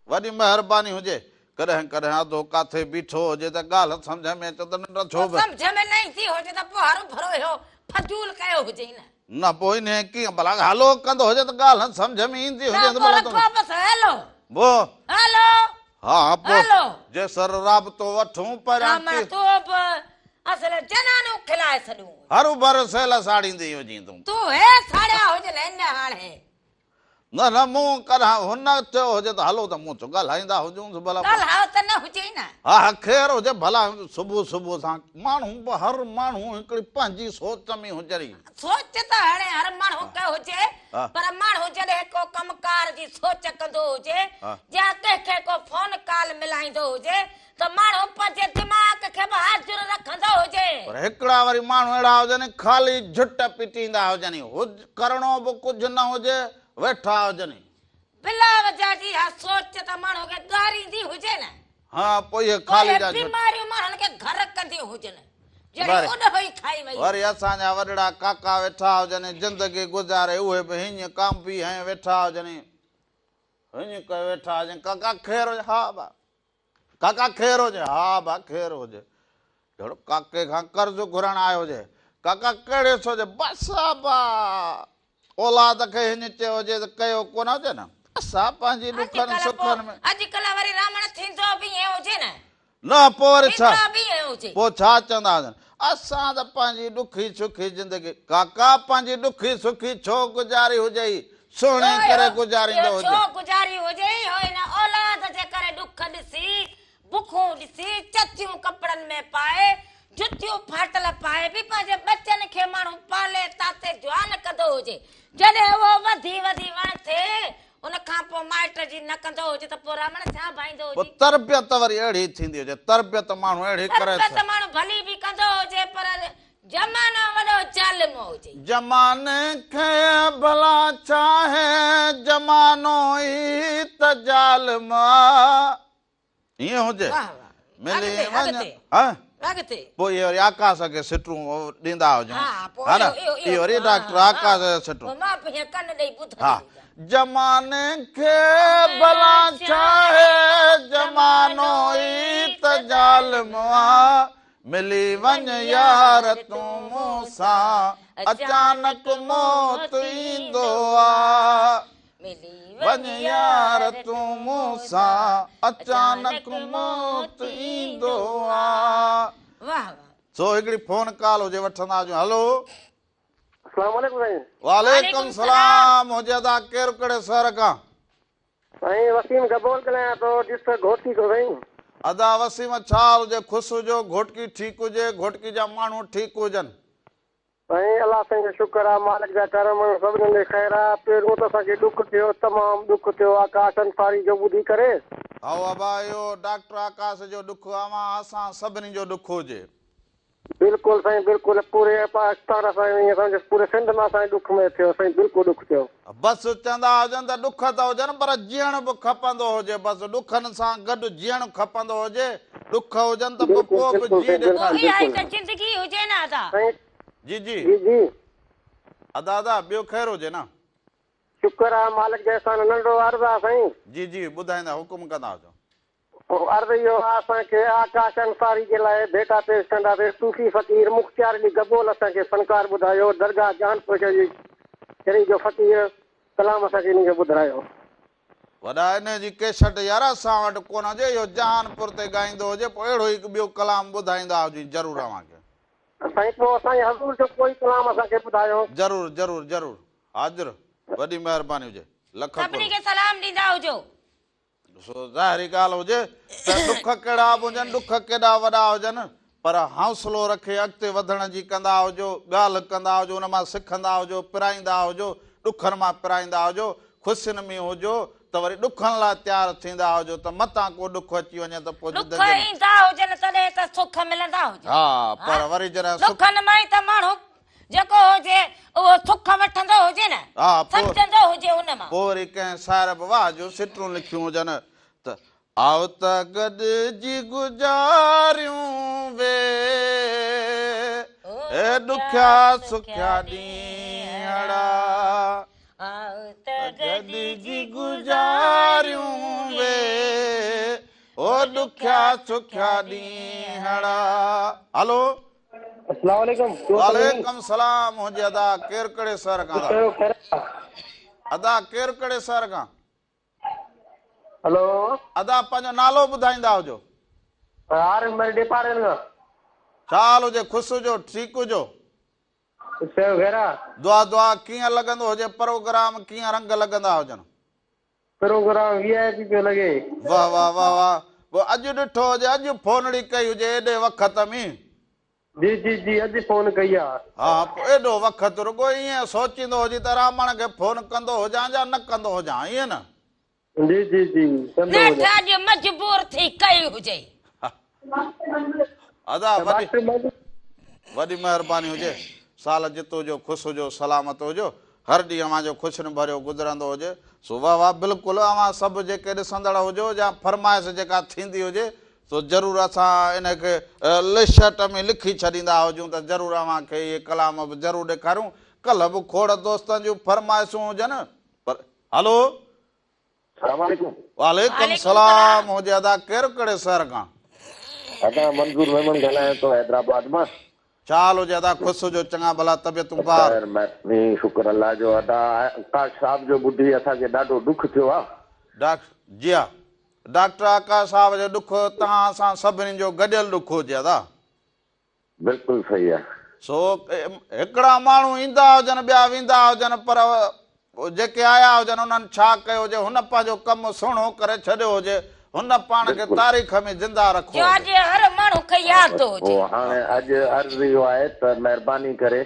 Speaker 1: وڏي مهرباني هجي. ڪڏهن ڪڏهن اڌو ڪاٿي بيٺو هجي ته ڳالهه سمجهه ۾ اچي ته ننڊ ڇو به.
Speaker 2: سمجهه ۾ نه ايندي هجي ته پوء هروڀرو اهو فضول ڪيو هجئي نه.
Speaker 1: نه پوء انهيء ڪيئن ڀلا هلو ڪندو هجي ته ڳالهه سمجهه ۾ ايندي هجي
Speaker 2: نه
Speaker 1: ته
Speaker 2: پوء
Speaker 1: ڀلا تون.
Speaker 2: رکو بس هلو.
Speaker 1: پوء.
Speaker 2: هلو.
Speaker 1: ها پوء
Speaker 2: هلو.
Speaker 1: جي سر رابطو وٺون پريان
Speaker 2: راما
Speaker 1: ڪي.
Speaker 2: تون به اصل جنانو کلائي ڇڏيون.
Speaker 1: هروڀرو سيل ساڙيندي هجين تون.
Speaker 2: تون هي ساڙيا هجن هن هاڻي.
Speaker 1: نه نه مون ڪڏهن هن چيو هجي ته هلو ته مون چيو ڳالهائيندا هجونس ڀلا.
Speaker 2: ڳالهاء ته نه هجي نه.
Speaker 1: ها ها خير هجي ڀلا صبح صبح سان ماڻهو به هر ماڻهو هڪڙي پنهنجي سوچ ۾ هجري.
Speaker 2: سوچ ته هاڻي هر ماڻهو کي هجي پر ماڻهو جڏهن ڪو ڪم ڪار جي سوچ ڪندو هجي يا ڪنهن کي ڪو فون ڪال ملائيندو هجي ته ماڻهو پنهنجي دماغ کي به حاضر رکندو هجي.
Speaker 1: پر هڪڙا وري ماڻهو اهڙا هجن خالي جهٽ پٽيندا هجن ڪرڻو به ڪجهه نه هجي ويٺا هجن.
Speaker 2: بلا وجهه جي اها سوچ ته ماڻهو کي ڳاريندي هجي نه.
Speaker 1: ها پوء اهي
Speaker 2: پوء
Speaker 1: خالي
Speaker 2: اهي
Speaker 1: جا جهٽ.
Speaker 2: بيماريون ماڻهن کي گهر ڪنديون هجن. جهڙي اڏوهي کائي وئي.
Speaker 1: وري اسان جا وڏڙا ڪاڪا ويٺا هجن زندگي گذاري اهي به هينئن ڪانبي هنئين ويٺا هجن هينئن ڪيو ويٺا هجن ڪاڪا خير هجي ها با. ڪاڪا خير هجي؟ ها ڀا خير هجي. جهڙو ڪاڪي کان قرض گهرڻ آيو هجي. ڪاڪا ڪهڙي سو هجي؟ بس ابا اولاد کي هينئن چيو هجي ته ڪيو ڪونه هجي نه. اسان پنهنجي ڏکن سکن ۾.
Speaker 2: اڄڪلهه وري رامڻ ٿيندو به ائين هجي نه.
Speaker 1: نه پوء وري ڇا؟
Speaker 2: ٿيندو به ائين هجي.
Speaker 1: پوء ڇا چوندا هجن؟ اسان ته پنهنجي ڏکي سکي زندگي. ڪاڪا پنهنجي ڏکي سکي ڇو گذاري هجئي؟ سهڻي ڪري گذاريندو هجي.
Speaker 2: ڇو گذاري هجي؟ اهو هن اولاد جي ڪري ڏک ڏسي، بکون ڏسي، چتيون ڪپڙن ۾ پائي، جتيون ڦاٽل پائي به پنهنجي ٻچن کي ماڻهو پالي تاتي جوان ڪندو هجي. جڏهن اهو وڌي وڌي وڻ ٿئي، ان کان پوء مائٽ جي نه ڪندو هجي ته پوء رامڻ ڇا ڀائيندو
Speaker 1: پوء
Speaker 2: هجي؟
Speaker 1: تربيت وري اهڙي ٿيندي هجي. تربيت ماڻهو اهڙي ڪري
Speaker 2: تربيت ماڻهو ڀلي به ڪندو هجي پر زمانو وڏو ظالم هجي.
Speaker 1: زماني کي ڀلا ڇاهي، زمانو ئي ته ظالم آ. ائين هجي.
Speaker 2: واه واه.
Speaker 1: ملي
Speaker 2: اڳتي
Speaker 1: وڃ.
Speaker 2: اڳتي
Speaker 1: ها؟
Speaker 2: اڳتي.
Speaker 1: پوء اهي وري آڪاس کي سٽون ڏيندا هجون.
Speaker 2: ها پوء
Speaker 1: ها نه؟
Speaker 2: اهو اهو
Speaker 1: اهي وري
Speaker 2: ها
Speaker 1: ڊاڪٽر
Speaker 2: ها
Speaker 1: آڪاس جا سٽون.
Speaker 2: پوء مان به هيئن ڪن ڏئي ٻڌندي
Speaker 1: ها.
Speaker 2: هجان.
Speaker 1: زماني کي ڀلا ڇاهي، زمانو ئي ته ظالم آ. ملي وڃ يار تون مون سان، اچانڪ موت ايندو آ.
Speaker 2: ملي
Speaker 1: وڃ يار تون مون سان، اچانڪ موت ايندو آ.
Speaker 2: واه واه.
Speaker 1: سو هڪڙي فون ڪال هجي وٺندا هجون. هلو.
Speaker 4: اسلام عليڪم سائين.
Speaker 1: وعليڪم سلام هجي ادا ڪير ڪهڙي شهر کان؟
Speaker 4: سائين وسيم گبول ڳالهايان ٿو ڊسٽرڪٽ گهوٽڪي کان سائين.
Speaker 1: ادا وسيم ڇا حال هجي خوش هجو گهوٽڪي ٺيڪ هجي گهوٽڪي جا ماڻهو ٺيڪ هجن.
Speaker 4: سائين الله سائين جو شڪر آ مالڪ جا ڪرم سڀني تي خير آ پهريون ته اسان کي ڏک ٿيو تمام ڏک ٿيو آڪاش انصاري جو ٻڌي ڪري.
Speaker 1: هائو ابا اهو ڊاڪٽر آڪاش جو ڏک اوهان اسان سڀني جو ڏک هجي.
Speaker 4: بلڪل سائين بلڪل پوري پاڪستان اسان ائين سمجھ پوري سنڌ مان اسان ڏک ۾ ٿيو سائين بلڪل ڏک ٿيو.
Speaker 1: بس چوندا هجن ته ڏک ته هجن پر جيئڻ به کپندو هجي بس ڏکن سان گڏ جيئڻ کپندو هجي ڏک هجن ته به
Speaker 4: بلڪل
Speaker 1: پوء به
Speaker 4: بلڪل
Speaker 1: جي
Speaker 4: سائين
Speaker 1: ڏيکارجي.
Speaker 2: پوء
Speaker 4: بلڪل
Speaker 2: اها ئي
Speaker 4: بلڪل
Speaker 2: ته زندگي هجي نه ادا.
Speaker 4: سائين
Speaker 1: جي جي
Speaker 4: جي جي.
Speaker 1: ادا ادا ٻيو خير هجي نه.
Speaker 4: شڪر آ مالڪ جي احسان ننڍڙو عرض آ سائين.
Speaker 1: جي جي ٻڌائيندا حڪم ڪندا هجو.
Speaker 4: عرض اهو آ اسان کي آڪاش انصاري جي لاء ڀيٽا پيش ڪنداسين صوفي فقير مختيار علي گبول اسان کي فنڪار ٻڌايو درگاهه جهانپور شريف جو فقير ڪلام اسان کي انهي جو ٻڌرايو.
Speaker 1: وڏا انهي جي ڪيسٽ يار اسان وٽ ڪونه هجي اهو جهانپور تي ڳائيندو هجي پوء اهڙو ئي ٻيو ڪلام ٻڌائيندا هجين ضرور اوهان کي.
Speaker 4: سائين پوء اسان جي حضور جو ڪوئي ڪلام اسان کي ٻڌايو.
Speaker 1: ضرور ضرور ضرور حاضر وڏي مهرباني هجي لک
Speaker 2: سڀني
Speaker 1: قرب.
Speaker 2: کي سلام ڏيندا هجو.
Speaker 1: سو ظاهري ڳالهه هجي ته ڏک ڪهڙا به هجن، ڏک ڪيڏا وڏا هجن، پر حوصلو رکي اڳتي وڌڻ جي ڪندا هجو، ڳالهه ڪندا هجو، ان مان سکندا هجو، پرائيندا هجو، ڏکن مان پرائيندا هجو، خوشين ۾ هجو ته وري ڏکن لاء تيار ٿيندا هجو ته متان ڪو ڏک اچي وڃي ته پوء
Speaker 2: ڏک
Speaker 1: زندگيء ۾.
Speaker 2: ايندا هجن تڏهن ته سک ملندا هجن.
Speaker 1: ها، پر وري جڏهن سک.
Speaker 2: ڏکن مان ئي ته ماڻهو جيڪو هجي اهو سک وٺندو هجي نه،
Speaker 1: ها پوء
Speaker 2: سمجهندو هجي ان مان.
Speaker 1: پوء وري ڪنهن شاعر به واهه جون سٽون لکيون هجن ته. آء ته گڏجي گذاريون وي ڏکيا سکيا ڏينهڙا.
Speaker 2: آء ته
Speaker 1: گڏجي گذاريون وي او ڏکيا سکيا ڏينهڙا. هلو.
Speaker 4: اسلام عليڪم
Speaker 1: وعليڪم سلام هجي ادا ڪير ڪهڙي شهر کان ادا ادا ڪير ڪهڙي شهر کان
Speaker 4: هلو
Speaker 1: ادا پنهنجو نالو ٻڌائيندا هجو
Speaker 4: عارف مري ڏيپارين کان
Speaker 1: ڇا حال هجي خوش هجو ٺيڪ هجو
Speaker 4: سيو غيرا
Speaker 1: دعا دعا ڪيئن لڳندو هجي پروگرام ڪيئن رنگ لڳندا هجن
Speaker 4: پروگرام وي آء پي پيو لڳي.
Speaker 1: واه واه واه واه پوء اڄ ڏٺو هجي اڄ فونڙي ڪئي هجي ايڏي وکت ۾.
Speaker 4: جي جي جي اڄ فون ڪئي آ.
Speaker 1: ها پوء ايڏو وکت رڳو ائين سوچيندو هجي ته رامڻ کي فون ڪندو هجان يا نه ڪندو هجان ائين نه.
Speaker 4: جي جي جي ڪندو
Speaker 2: نيٺ
Speaker 4: هجان.
Speaker 2: اڄ مجبور ٿي ڪئي هجي.
Speaker 1: ادا وڏي وڏي مهرباني هجي سال جت هجو خوش هجو سلامت هجو هر ڏينهن اوهان جو خوشين ڀريو گذرندو هجي سو واه واه بلڪل اوهان سڀ جيڪي ڏسندڙ هجو يا فرمائش جيڪا ٿيندي هجي سو ضرور اسان ان کي لشٽ ۾ لکي ڇڏيندا هجون ته ضرور اوهان کي اهي ڪلام به ضرور ڏيکاريون ڪلهه به کوڙ دوستن جون فرمائشون هجن پر هلو.
Speaker 5: سلام عليڪم.
Speaker 1: وعليڪم سلام هجي ادا ڪير ڪهڙي شهر کان.
Speaker 5: ادا منظور ميمڻ ڳالهايان ٿو حيدرآباد مان.
Speaker 1: ڇا حال هجي ادا خوش هجو چڱا ڀلا طبيعتون بهار.
Speaker 5: خير مهرباني شڪر الله جو ادا آڪاش صاحب جو ٻڌي اسان کي ڏاڍو ڏک ٿيو آ.
Speaker 1: ڊاڪٽر جي ها ڊاڪٽر آڪاش صاحب جو ڏک توهان اسان سڀني جو گڏيل ڏک هجي ادا.
Speaker 5: بلڪل صحيح آ.
Speaker 1: سو هڪڙا ماڻهو ايندا هجن ٻيا ويندا هجن پر جيڪي آيا هجن انهن ڇا ڪيو هجي هن پنهنجو ڪم سهڻو ڪري ڇڏيو هجي هن پاڻ کي تاريخ ۾ زنده رکو
Speaker 2: جو اڄ
Speaker 1: هجي.
Speaker 2: هر ماڻهو کي ياد ٿو هجي.
Speaker 5: پوء هاڻي اڄ عرض اهو آهي ته مهرباني ڪري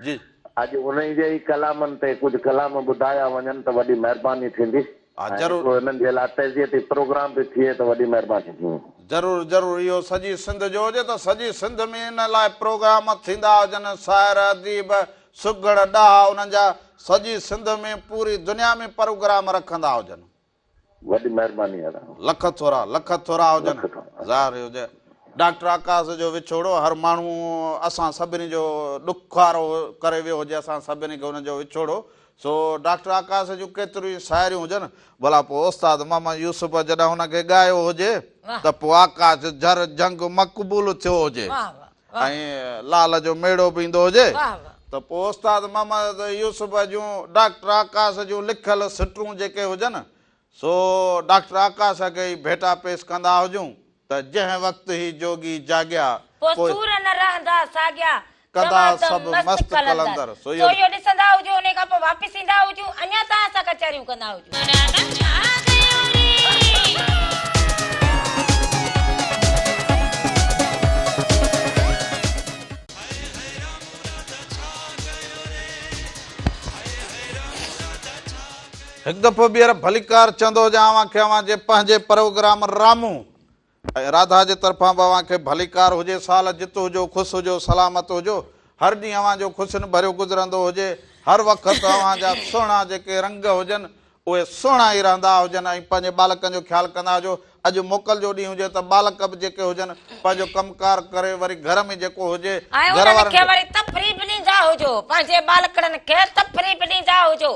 Speaker 1: جي.
Speaker 5: اڄ انهي جي ئي ڪلامن تي ڪجهه ڪلام ٻڌايا وڃن ته وڏي مهرباني ٿيندي
Speaker 1: ها
Speaker 5: ۽
Speaker 1: ضرور.
Speaker 5: هڪڙو هنن جي لاء تعزيتي پروگرام به ٿئي ته وڏي مهرباني ٿيندي.
Speaker 1: ضرور ضرور اهو سڄي سنڌ جو هجي ته سڄي سنڌ ۾ ان لاء پروگرام ٿيندا هجن شاعر اديب سگهڙ ڏاها انهن جا سڄي سنڌ ۾ پوري دنيا ۾ پروگرام رکندا هجن.
Speaker 5: وڏي مهرباني ادا.
Speaker 1: لک ٿورا لک ٿورا هجن
Speaker 5: لک ٿورا.
Speaker 1: ظاهر هجي ڊاڪٽر آڪاش جو وڇوڙو هر ماڻهو اسان سڀني جو ڏکارو ڪري ويو هجي اسان سڀني کي ان جو وڇوڙو سو ڊاڪٽر آڪاش جون ڪيتريون ئي شاعريون هجن ڀلا پوء استاد محمد يوسف جڏهن هن کي ڳايو هجي ته پوء آڪاش جھر جھنگ مقبول ٿيو هجي ۽ لال جو ميڙو به ايندو هجي ته پوء استاد محمد يوسف جون ڊاڪٽر آڪاش جون لکيل سٽون جيڪي هجن سو ڊاڪٽر آڪاش کي ئي ڀيٽا پيش ڪندا هجون ته جنهن وقت هي جوڳي جاڳيا
Speaker 2: پوء
Speaker 1: پوء
Speaker 2: سور نه رهندا ساڳيا،
Speaker 1: ڪندا
Speaker 2: دمادم
Speaker 1: سڀ
Speaker 2: مست
Speaker 1: مست
Speaker 2: قلندر.
Speaker 1: قلندر. سو
Speaker 2: سو
Speaker 1: اهو
Speaker 2: اهو ڏسندا هجون انهي کان پوء واپس ايندا هجون اڃا توهان سان ڪچهريون ڪندا هجون.
Speaker 1: هڪ دفعو ٻيهر ڀليڪار چوندو هجان اوهان کي اوهان جي پنهنجي پروگرام رامون ۽ راڌا جي طرفان به اوهان کي ڀليڪار هجي. سال جت هجو، خوش هجو، سلامت هجو. هر ڏينهن اوهان جو خوشين ڀريو گذرندو هجي. هر وقت اوهان جا سهڻا جيڪي رنگ هجن، اهي سهڻا ئي رهندا هجن ۽ پنهنجي ٻالڪن جو خيال ڪندا هجو. اڄ موڪل جو ڏينهن هجي ته ٻالڪ به جيڪي هجن، پنهنجو ڪم ڪار ڪري وري گهر ۾ جيڪو هجي،
Speaker 2: ۽
Speaker 1: گهر
Speaker 2: انهن
Speaker 1: وارن
Speaker 2: کي
Speaker 1: کي.
Speaker 2: وري تفريح به ڏيندا هجو. پنهنجي ٻالڪڙن کي تفريح به ڏيندا هجو.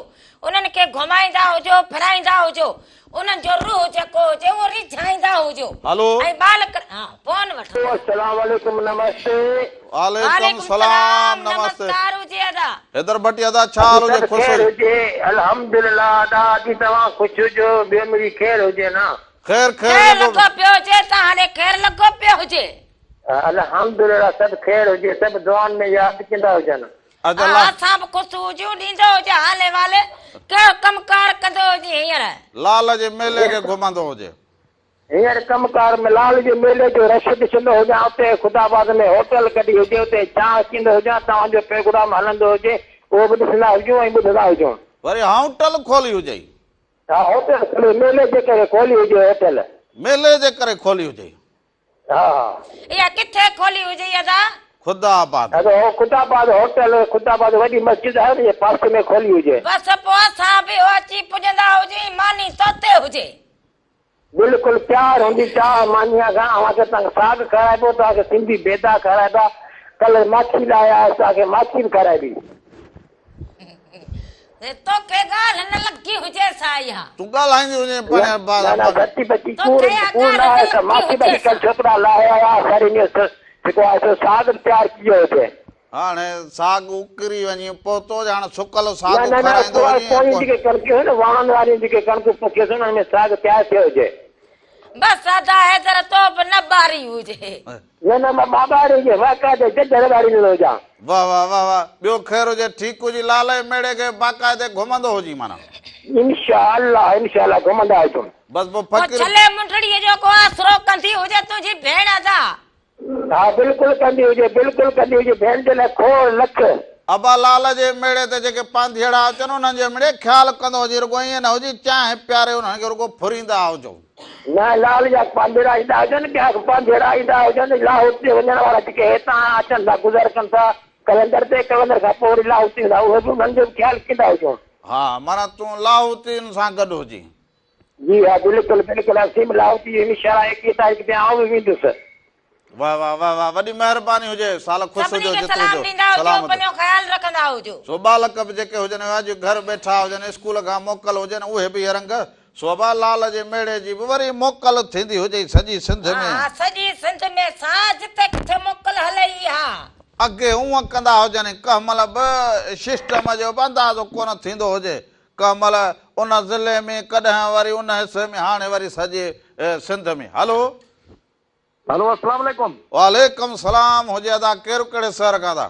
Speaker 2: انهن کي گهمائيندا هجو، ڦرائيندا هجو. انهن جو روح جيڪو هجي اهو ريجهائيندا هجو
Speaker 1: هلو.
Speaker 2: ۽ ٻالڪ ها فون وٺو.
Speaker 4: السلام عليڪم نمستي.
Speaker 1: وعليڪم سلام نمستي.
Speaker 2: نمسڪار هجي ادا.
Speaker 1: حيدر ڀٽي ادا ڇا حال
Speaker 4: اڄ
Speaker 1: هجي
Speaker 4: سڀ
Speaker 1: خوش
Speaker 4: خير
Speaker 1: هجي.
Speaker 4: هجي الحمدلله ادا اڄ توهان خوش هجو ٻيو مڙئي خير هجي نه.
Speaker 1: خير خير
Speaker 2: خير
Speaker 1: لڳو
Speaker 2: لڳو پيو هجي توهان ڏي خير لڳو پيو هجي.
Speaker 4: الحمدلله سڀ خير هجي سڀ دعائن ۾ ياد ڪندا هجن.
Speaker 1: ادا
Speaker 2: ها
Speaker 1: لا.
Speaker 2: اسان به خوش هجون ڏيندو هجي حال احوال ڪهڙو ڪم ڪار ڪندو هجين هينئر.
Speaker 1: لال جي ميلي کي گهمندو هجي.
Speaker 4: هينئر ڪم ڪار ۾ لال جي ميلي جو رش ڏسندو هجان اتي خدا آباد ۾ هوٽل ڪڍي هجي اتي چانهه پيئندو هجان توهان جو پروگرام هلندو هجي اهو به ڏسندا هجون ۽ ٻڌندا هجون.
Speaker 1: وري هائوٽل کولي هجئي.
Speaker 4: ها هوٽل کولي ميلي جي ڪري کولي هجي هوٽل.
Speaker 1: ميلي جي ڪري کولي هجئي.
Speaker 4: ها ها.
Speaker 2: اها ڪٿي کولي هجئي ادا؟
Speaker 1: خدا آباد.
Speaker 4: ادا هو خدا آباد هوٽل خدا آباد وڏي مسجد آهي ان جي پاسي ۾ کولي هجي.
Speaker 2: بس پوء اسان به هو اچي پڄندا هجون ماني توتي هجي.
Speaker 4: بلڪل تيار هوندي چانهه مانيء کان اوهان کي توهان کي ساڳ کارائبو توهان کي سنڌي بيدا کارائبا ڪلهه ماکي لاء آيس توهان کي ماکي به کارائبي.
Speaker 2: توکي ڳالهه نه لڳي هجي سا اها.
Speaker 1: تون ڳالهائيندي هجين پريان
Speaker 4: نه نه سچي پچي ڪوڙ ڪوڙ نه آهي سا ماکي به ڪل ڇوڪرا لاهي آيا ساري نيو جيڪو آهي سو ساڳ به تيار ٿي ويو هجي.
Speaker 1: هاڻي ساڳ اڪري وڃي پهتو هاڻي سڪل ساڳ
Speaker 4: نه نه نه
Speaker 1: کارائيندو هجين
Speaker 4: پويون جيڪي ڪڻڪيون هيون نه واڻن واريون جيڪي ڪڻڪون پوکيوسين انهن ۾ ساڳ تيار ٿيو هجي.
Speaker 2: بس ادا حيدر تو به نه ٻاري هجي.
Speaker 4: نه نه مان ٻاٻاڙي هجي باقاعدي ججهر ٻاريندو هجان.
Speaker 1: واه واه واه واه ٻيو خير هجي ٺيڪ هجي لال جي ميڙي کي باقاعدي گهمندو هجين معنيٰ.
Speaker 4: انشاء الله انشاء الله گهمندا هجون.
Speaker 1: بس پوء
Speaker 2: پوء
Speaker 1: فقير.
Speaker 2: ڇلي منڊڙيء جو ڪو آسرو ڪندي هجي تنهنجي ڀيڻ ادا.
Speaker 4: ها بلڪل ڪندي هجي بلڪل ڪندي هجي ڀيڻ جي لاء کوڙ لک.
Speaker 1: ابا لال جي ميڙي تي جيڪي پانڌيئڙا اچن انهن جي مڙئي خيال ڪندو هجين رڳو ائين نه هجي چانهه پياري انهن کي رڳو ڦريندا هجو.
Speaker 4: نه لال جا پانڌيئڙا ايندا هجن ٻيا پانڌيئڙا ايندا هجن لاهوت تي وڃڻ وارا جيڪي هتان اچن ٿا گذر ڪن ٿا قلندر تي قلندر کان پوء وري لاهوت ايندا اهي به انهن جو به خيال ڪندا هجون.
Speaker 1: ها معنيٰ تون لاهوتين سان گڏ هجين.
Speaker 4: جي ها بلڪل بلڪل اسين به لاهوتي انشاء الله ايڪيهه تاريخ تي آئون به ويندس.
Speaker 1: واه واه واه واه وڏي مهرباني هجي سال خوش
Speaker 2: سڀني
Speaker 1: هجو
Speaker 2: کي
Speaker 1: جت
Speaker 2: سلام
Speaker 1: هجو
Speaker 2: ڏيندا هجو
Speaker 1: سلامت
Speaker 2: پنهنجو خيال رکندا هجو.
Speaker 1: سو ٻالڪ به جيڪي هجن اڄ گهر ٻيٺا هجن اسڪول کان موڪل هجن اهي به اهي رنگ سو ابا لال جي ميڙي جي به وري موڪل ٿيندي هجي سڄي سنڌ ۾.
Speaker 2: ها سڄي سنڌ ۾ سا جتي ڪٿي موڪل هلي ئي ها.
Speaker 1: اڳي اونء ڪندا هجن ڪنهن مهل به سسٽم جو به اندازو ڪونه ٿيندو هجي ڪنهن مهل ان ضلعي ۾ ڪڏهن وري ان حصي ۾ هاڻي وري سڄي سنڌ ۾. هلو.
Speaker 6: هلو السلام عليڪم.
Speaker 1: وعليڪم سلام هجي ادا ڪير ڪهڙي شهر کان ادا.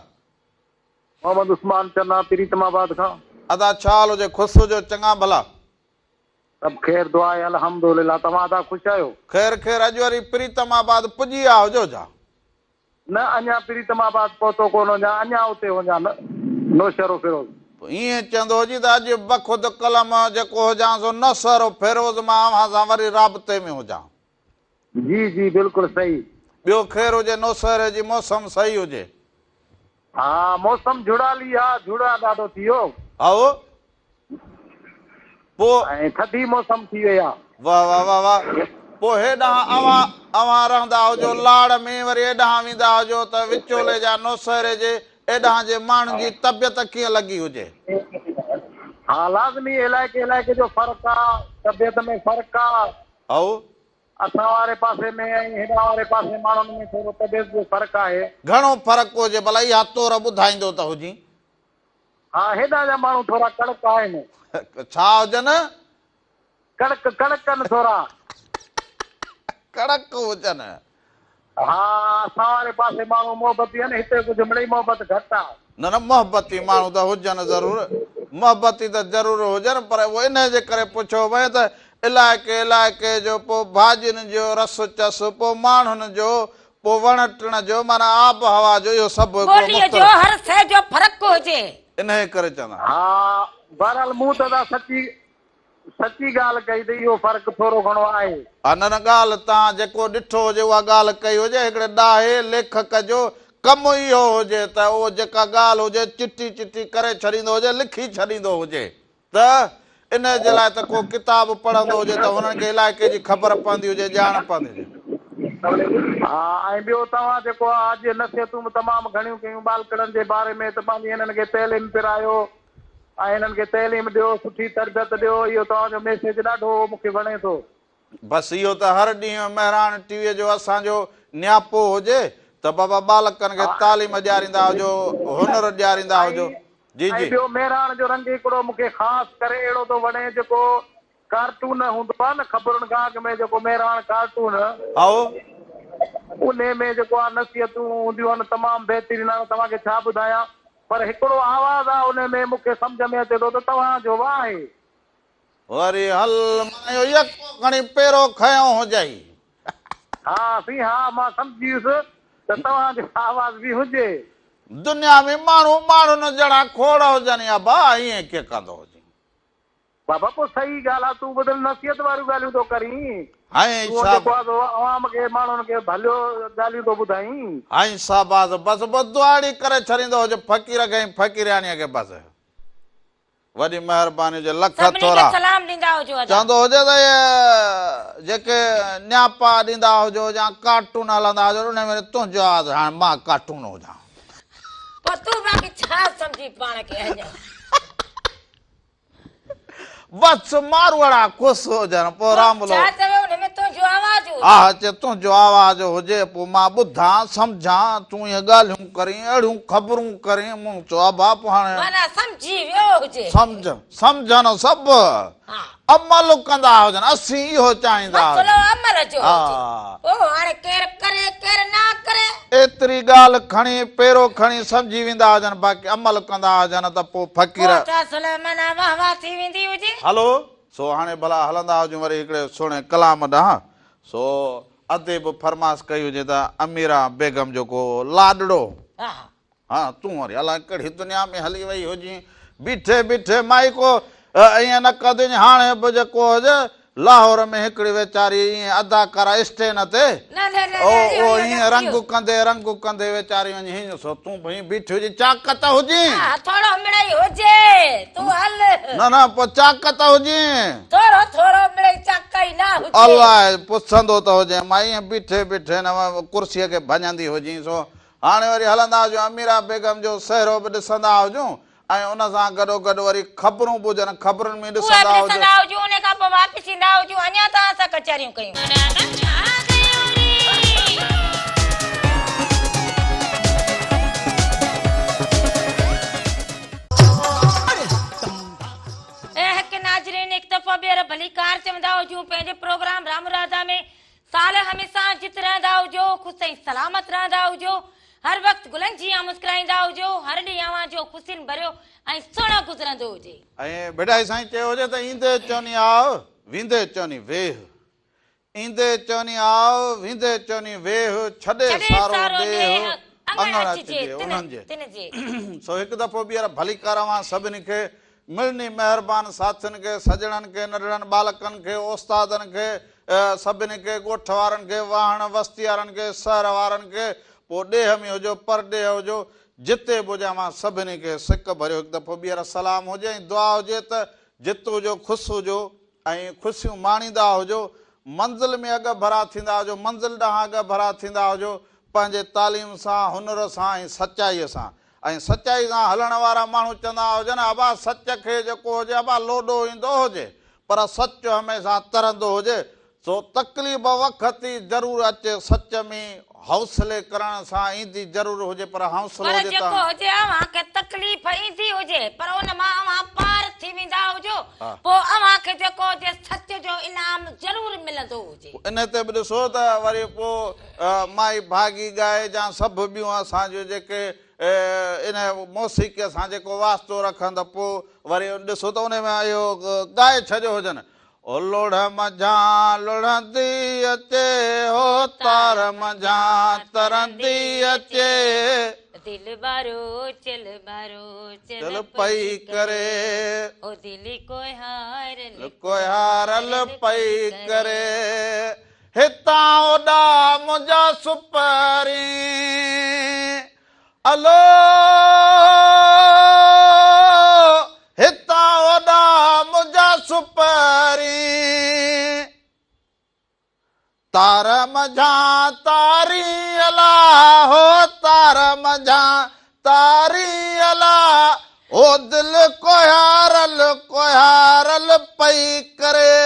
Speaker 6: محمد عثمان چنا پريتم آباد کان.
Speaker 1: ادا ڇا حال هجي خوش هجو چڱا ڀلا.
Speaker 6: سڀ خير دعا آهي الحمدلله توهان ادا خوش آهيو.
Speaker 1: خير خير اڄ وري پريتم آباد پڄي آ هجو ڇا.
Speaker 6: نه اڃا پريتم آباد پهتو ڪونه هجان اڃا اتي هجان نوشهروفيروز.
Speaker 1: ائين چوندو هجي ته اڄ بخود قلم جيڪو هجان سو نوشهروفيروز مان اوهان سان وري رابطي ۾ هجان.
Speaker 6: جي جي بلڪل صحيح.
Speaker 1: ٻيو خير هجي نوشهري جي موسم صحيح هجي.
Speaker 6: ها موسم جهڙالي ها جهڙا ڏاڍو ٿي ويو.
Speaker 1: هائو پو.
Speaker 6: ۽ ٿڌي موسم ٿي وئي آ.
Speaker 1: واه واه واه واه پو هيڏانهن اوهان اوهان رهندا هجو لاڙ ۾ وري ايڏانهن ويندا هجو ته وچولي جا نوشهري جي ايڏانهن جي ماڻهن جي طبيعت ڪيئن لڳي هجي.
Speaker 6: ها لازمي علائقي علائقي جو فرق آ طبيعت ۾ فرق آ.
Speaker 1: هائو.
Speaker 6: اسان واري پاسي ۾ ۽ هيڏانهن واري پاسي ماڻهن ۾ ٿورو طبيعت جو فرق آهي.
Speaker 1: گهڻو فرق هجي ڀلا اها تور ٻڌائيندو ته هجين.
Speaker 6: ها هيڏانهن جا ماڻهو ٿورا ڪڙڪ آهن.
Speaker 1: ڇا هجن؟
Speaker 6: ڪڙڪ ڪڙڪ آهن ٿورا.
Speaker 1: ڪڙڪ هجن.
Speaker 6: ها اسان واري پاسي ماڻهو محبتي آهن هتي ڪجهه مڙئي محبت گهٽ آ.
Speaker 1: نه نه محبتي ماڻهو ته هجن ضرور محبتي ته ضرور هجن پر اهو انهي جي ڪري پڇيو وئين ته علائقي علائقي جو پوء ڀاڄين جو رس چس پوء ماڻهن جو پوء وڻ ٽڻ جو معنيٰ آب هوا جو اهو سڀ هڪڙو
Speaker 2: ٻوليء جو
Speaker 1: مختلف.
Speaker 2: هر شيء جو فرق هجي.
Speaker 1: انهي ڪري چوندا.
Speaker 6: ها بهرحال مون ته ادا سچي. سچي ڳالهه ڪئي ته اهو فرق ٿورو گهڻو آهي.
Speaker 1: ها نه نه ڳالهه توهان جيڪو ڏٺو هجي اها ڳالهه ڪئي هجي هڪڙي ڏاهي ليکڪ جو ڪم اهو هجي ته اهو جيڪا ڳالهه هجي چٽي چٽي ڪري ڇڏيندو هجي لکي ڇڏيندو هجي ته انهي جي لاء ته ڪو ڪتاب پڙهندو هجي ته هنن کي علائقي جي خبر پوندي هجي ڄاڻ پوندي هجي.
Speaker 6: ها ۽ ٻيو توهان جيڪو آ اڄ نصيحتون به تمام گهڻيون ڪيون ٻالڪڙن جي باري ۾ ته پنهنجي هنن کي تعليم پرايو ۽ هنن کي تعليم ڏيو سٺي تربيت ڏيو اهو توهان جو ميسيج ڏاڍو مون کي وڻي ٿو.
Speaker 1: بس اهو ته هر ڏينهن مهراڻ ٽي وي جو اسان جو نياپو هجي ته بابا ٻالڪن کي تعليم ڏياريندا هجو هنر ڏياريندا هجو جي
Speaker 6: ۽
Speaker 1: جي.
Speaker 6: ٻيو مهراڻ جو رنگ هڪڙو مون کي خاص ڪري اهڙو ٿو وڻي جيڪو ڪارٽون هوندو آ نه خبرن کان اڳ ۾ جيڪو مهراڻ ڪارٽون.
Speaker 1: هائو.
Speaker 6: انهي ۾ جيڪو آ نصيحتون هونديون آهن تمام بهترين آهن توهان کي ڇا ٻڌايان پر هڪڙو آواز آ انهي ۾ مون کي سمجهه ۾ اچي ٿو ته توهان جو به آهي.
Speaker 1: وري هل مان اهو يڪو کڻي پيرو کنيو هجئي.
Speaker 6: ها سائين ها مان سمجهي ويس ته توهان جو آواز به هجي.
Speaker 1: دنيا ۾ ماڻهو ماڻهن جهڙا کوڙ هجن ابا ائين ڪيئن ڪندو هجين.
Speaker 6: بابا پوء صحيح ڳالهه آ تون به ته نصيحت واريون ڳالهيون ٿو ڪرين.
Speaker 1: هائين
Speaker 6: تون
Speaker 1: صاحب.
Speaker 6: جيڪو آ سو عوام کي ماڻهن کي ڀليو ڳالهيون ٿو ٻڌائين.
Speaker 1: هائين شاباس بس پوء دعاڙي ڪري ڇڏيندو هج فقير کي ۽ فقيرياڻيء کي بس وڏي مهرباني هجي لک
Speaker 2: سڀني کي
Speaker 1: ٿورا.
Speaker 2: سلام ڏيندا هجو ادا.
Speaker 1: چوندو هجي ته اهي جيڪي نياپا ڏيندا هجو يا ڪارٽون هلندا هجو انهي ۾ تنهنجو آواز هاڻ مان ڪارٽون هجان.
Speaker 2: پوء تون باقي ڇا سمجهين پاڻ کي اڃا.
Speaker 1: بس ماروئڙا خوش هجن پوء راملو.
Speaker 2: ڇا چوي ان ۾ تنهنجو آواز هجي.
Speaker 1: آه چي تنهنجو آواز هجي پوء مان ٻڌان سمجهان تون اهي ڳالهيون ڪرين اهڙيون خبرون ڪرين مون چيو ابا پوء هاڻي.
Speaker 2: معنيٰ سمجهي ويو هجي.
Speaker 1: سمجهه سمجهن سڀ عمل ڪندا هجن اسين اهو چاهيندا هجون.
Speaker 2: مسئلو عمل جو هجي پوء هاڻي ڪير ڪري ڪير نه ڪري.
Speaker 1: ايتري ڳالهه کڻي پيرو کڻي سمجهي ويندا هجن باقي عمل ڪندا هجن ته پوء فقير.
Speaker 2: پوء ته اصل معنيٰ واه واه ٿي ويندي هجي.
Speaker 1: هلو سو هاڻي ڀلا هلندا هجون وري هڪڙي سهڻي ڪلام ڏانهن سو ادي به فرماس ڪئي هجي ته اميران بيگم جو ڪو لاڏڙو.
Speaker 2: ها.
Speaker 1: ها تون وري الائي ڪهڙي دنيا ۾ هلي وئي هجين. بيٺي بيٺي مائي ڪو ائين نه ڪندين هاڻي به جيڪو هجي لاهور ۾ هڪڙي ويچاري ائين اداڪارا اسٽين تي
Speaker 2: نه نه نه
Speaker 1: او
Speaker 2: نه
Speaker 1: او
Speaker 2: اهو
Speaker 1: ائين
Speaker 2: نه
Speaker 1: رنگ
Speaker 2: ٿيو.
Speaker 1: ڪندي رنگ ڪندي ويچاري وڃي هينئن سو تون به ائين بيٺي هجين چاڪ ته هجين.
Speaker 2: ها ٿورو مڙئي هجي تون هل.
Speaker 1: نه نه پوء چاڪ ته هجين.
Speaker 2: ٿورو ٿورو مڙئي چاڪ ئي نه هجي.
Speaker 1: الائي پڇندو ته هجين مائي ائين بيٺي بيٺي نه ڪرسيء کي ڀڃندي هجين سو هاڻي وري هلندا هجون اميره بيگم جو سهرو به ڏسندا هجون ۽ ان سان گڏوگڏ وري خبرون به هجن خبرن ۾
Speaker 2: اهي به
Speaker 1: ڏسندا هجون.
Speaker 2: ڏسندا هجون ان کان پوء واپس ايندا هجون اڃا توهان سان ڪچهريون ڪيون. اي حق ناظرين هڪ دفعو ٻيهر ڀليڪار چوندا هجون پنهنجي پروگرام رام راڌا ۾ صالح هميشه جت رهندا هجو، خوش ۽ سلامت رهندا هجو، هر وقت گلن جيان مسڪرائيندا هجو، هر ڏينهن اوهان جو خوشين ڀريو ۽ سهڻو گذرندو هجي.
Speaker 1: ۽ ڀٽائي سائين چيو هجي ته ايندي چوني آء، ويندي چوني ويهه. ايندي چوني آء، ويندي چوني ويهه، ڇڏي
Speaker 2: ڇڏي
Speaker 1: سارو
Speaker 2: سارو
Speaker 1: ڏيهه،
Speaker 2: ڏيهه، اڱڻ
Speaker 1: اڱڻ
Speaker 2: اچجي
Speaker 1: اچجي انهن جي.
Speaker 2: تن جي.
Speaker 1: سو هڪ دفعو ٻيهر ڀليڪار اوهان سڀني کي، مڙني مهربان ساٿين کي، سڄڻن کي، ننڍڙن ٻالڪن کي، استادن کي، سڀني کي، ڳوٺ وارن کي، واهڻ وستي وارن کي، شهر وارن کي، پوء ڏيهه ۾ هجو، پرڏيهه هجو، جتي به هجي اوهان سڀني کي سڪ ڀريو هڪ دفعو ٻيهر سلام هجي ۽ دعا هجي ته جت هجو خوش هجو ۽ خوشيون ماڻيندا هجو، منزل ۾ اڳڀرا ٿيندا هجو، منزل ڏانهن اڳڀرا ٿيندا هجو، پنهنجي تعليم سان، هنر سان ۽ سچائيء سان. ۽ سچائي سان هلڻ وارا ماڻهو چوندا هجن ابا سچ کي جيڪو هجي ابا لوڏو ايندو هجي پر سچ هميشه ترندو هجي سو تڪليف وقتي ضرور اچي سچ ۾ حوصلي ڪرڻ سان ايندي ضرور هجي پر حوصلو
Speaker 2: پر
Speaker 1: هجي
Speaker 2: جيڪو
Speaker 1: ته.
Speaker 2: هجي اوهان کي تڪليف ايندي هجي پر ان مان اوهان پار ٿي ويندا هجو پوء اوهان کي جيڪو هجي سچ جو انعام ضرور ملندو هجي.
Speaker 1: ان تي به ڏسو ته وري پوء مائي ڀاڳي ڳائي جا سڀ ٻيون اسان جون جيڪي ان موسيقيء سان جيڪو واسطو رکن ته پوء وري ڏسو ته ان ۾ اهو ڳائي ڇڏيو هجن. او لوڙهه منجهان لڙهندي اچي، هو تار منجهان ترندي اچي.
Speaker 2: دل ٻاروچل ٻاروچل
Speaker 1: چل پئي ڪري.
Speaker 2: او دل ڪوهيارل
Speaker 1: ڪوهيارل پئي ڪري. هتان هوڏا منهنجا سپرين الو هتان هوڏا منهنجا سپرين. تار منجهان تاري الا هو تار منجهان تاري الا او دل ڪوهيارل ڪوهيارل پئي ڪري.